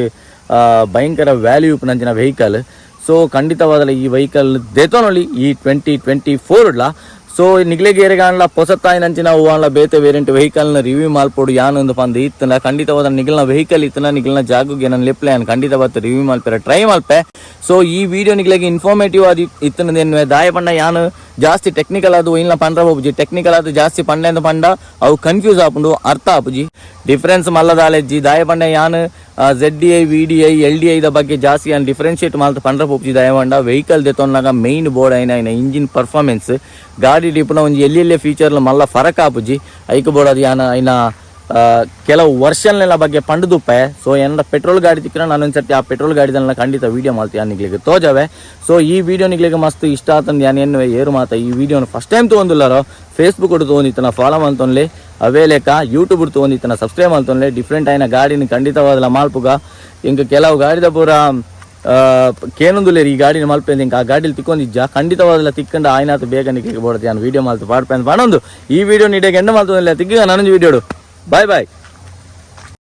ಭಯಂಕರ ವ್ಯಾಲ್ಯೂ ನಂಚಿನ ವೆಹಿಕಲ್. ಸೊ ಖಂಡಿತವಾದಲ ಈ ವೆಹಿಕಲ್ ದೆತೊನೊಲಿ ಈ 2024. ಸೊ ನಿಗ್ಲೆಗ್ ಏರೆಗಾನ್ಲ ಪೊಸತ್ತಾಯಿನಂಚಿನ ಹೂವಾನ್ಲ ಬೇತೆ ವೇರಿಯಂಟ್ ವೆಹಿಕಲ್ನ ರಿವ್ಯೂ ಮಲ್ಪೊಡು ಯಾನೊಂದು ಪಂದ್ ಇತ್ತನ, ಖಂಡಿತವಾದ ನಿಗಲ್ನ ವೆಹಿಕಲ್ ಇತ್ತನ ನಿಗಲ್ನ ಜಾಗುಗೆ ನನ್ನ ಲೆಪ್ಲೆ, ಯಾನ್ ಖಂಡಿತವಾದ ರಿವ್ಯೂ ಮಲ್ಪೆರೆ ಟ್ರೈ ಮಲ್ಪೆ. ಸೊ ಈ ವಿಡಿಯೋ ನಿಗ್ಲೆಗ್ ಇನ್ಫಾರ್ಮೇಟಿವ್ ಆದಿ ಇತ್ತನದೇನ್ವೆ. ದಾಯ ಪಂಡ ಯಾನು ಜಾಸ್ತಿ ಟೆಕ್ನಿಕಲ್ ಅದು ಇಲ್ಲ ಪಂಡ್ರ ಹೋಗುಜಿ. ಟೆಕ್ನಿಕಲ್ ಅದು ಜಾಸ್ತಿ ಪಂಡೆ ಅಂತ ಪಂಡ ಅವು ಕನ್ಫ್ಯೂಸ್ ಆಪುಂಡು, ಅರ್ಥ ಆಪುಜಿ, ಡಿಫ್ರೆನ್ಸ್ ಮಲ್ಲದಾಲೆಜ್ಜಿ. ದಾಯ ಪಂಡ ಯಾನು Z D I, VDI, L D I the ಬಗ್ಗೆ ಜಾಸ್ತಿ ಯಾನ್ ಡಿಫ್ರೆನ್ಶಿಯೇಟ್ ಮಲ್ತ ಪಂಡ್ರ ಪೋಪುಜಿ. ದಯವಂಡ ವೆಹಿಕಲ್ ದೆತೊನ್ನಾಗ ಮೈನ್ ಬೋರ್ಡ್ ಐನ ಐನ ಇಂಜಿನ್ ಪರ್ಫಾರ್ಮೆನ್ಸ್. ಗಾಡಿ ಡಿಪುನ ಒಂಜಿ ಎಲ್ಲಿ ಎಲ್ಲಿ ಫೀಚರ್ ಮಲ್ಲ ಫರಕ್ ಆಪುಜಿ. ಐಕ್ ಬೋರ್ಡ್ ಅದು ಯಾನ ಐನ ಕೆಲವು ವರ್ಷನ್ನೆಲ್ಲ ಬಗ್ಗೆ ಪಂಡುದುಪ್ಪೆ. ಸೊ ಏನಾರ ಪೆಟ್ರೋಲ್ ಗಾಡಿ ತಿಕ್ಕರೆ ನಾನು ಒಂದ್ಸರ್ತಿ ಆ ಪೆಟ್ರೋಲ್ ಗಾಡಿದನ್ನ ಖಂಡಿತ ವೀಡಿಯೋ ಮಾಡ್ತೀನಿ ನಿಗ್ಲಿಗೆ ತೋಜವೆ. ಸೊ ಈ ವಿಡಿಯೋ ನಿಗ್ಲಿಗೆ ಮಸ್ತ್ ಇಷ್ಟ ಆತಂದು ಯಾನ್ ಎನ್ನುವೆ. ಏರು ಮಾತ ಈ ವಿಡಿಯೋನ ಫಸ್ಟ್ ಟೈಮ್ ತಗೊಂದಿಲ್ಲಾರೋ ಫೇಸ್ಬುಕ್ ತಗೊಂಡಿತ್ತನ ಫಾಲೋ ಮಲ್ತೊನ್ಲೆ, ಅವೇ ಲೆಕ್ಕ ಯೂಟ್ಯೂಬ್ ತಗೊಂಡಿತ್ತನ ಸಬ್ಸ್ಕ್ರೈಬ್ ಮಲ್ತೊನ್ಲೆ. ಡಿಫ್ರೆಂಟ್ ಆಯ್ನ ಗಾಡಿನ ಖಂಡಿತವಾದಲ ಮಾಲ್ಪುಗ. ಇಂಕ ಕೆಲವು ಗಾಡಿದ ಪೂರ ಕೇನೊಂದುಲೇರು ಈ ಗಾಡಿನ ಮಲ್ಪೆಂದು. ಇಂಕ ಆ ಗಾಡಿಲಿ ತಿಕ್ಕೊಂಡಿಜ್ಜ, ಖಂಡಿತವಾದಲ ತಿಕ್ಕಂಡ ಆಯ್ನಾತು ಬೇಗ ನಿಕ್ಲಿಗೆ ಬೋಡತಿ. ನಾನು ವೀಡಿಯೋ ಮಲ್ತು ಪಾಡ್ಪೆಂದು ಪಣೊಂದು ಈ ವಿಡಿಯೋ ನೀಡೆ ಎಂಡ ಮಲ್ತೊಂದಿಲ್ಲ. ತಿಕ್ಕ ನಾನೊಂದು ವಿಡಿಯೋಡು. Boy boy.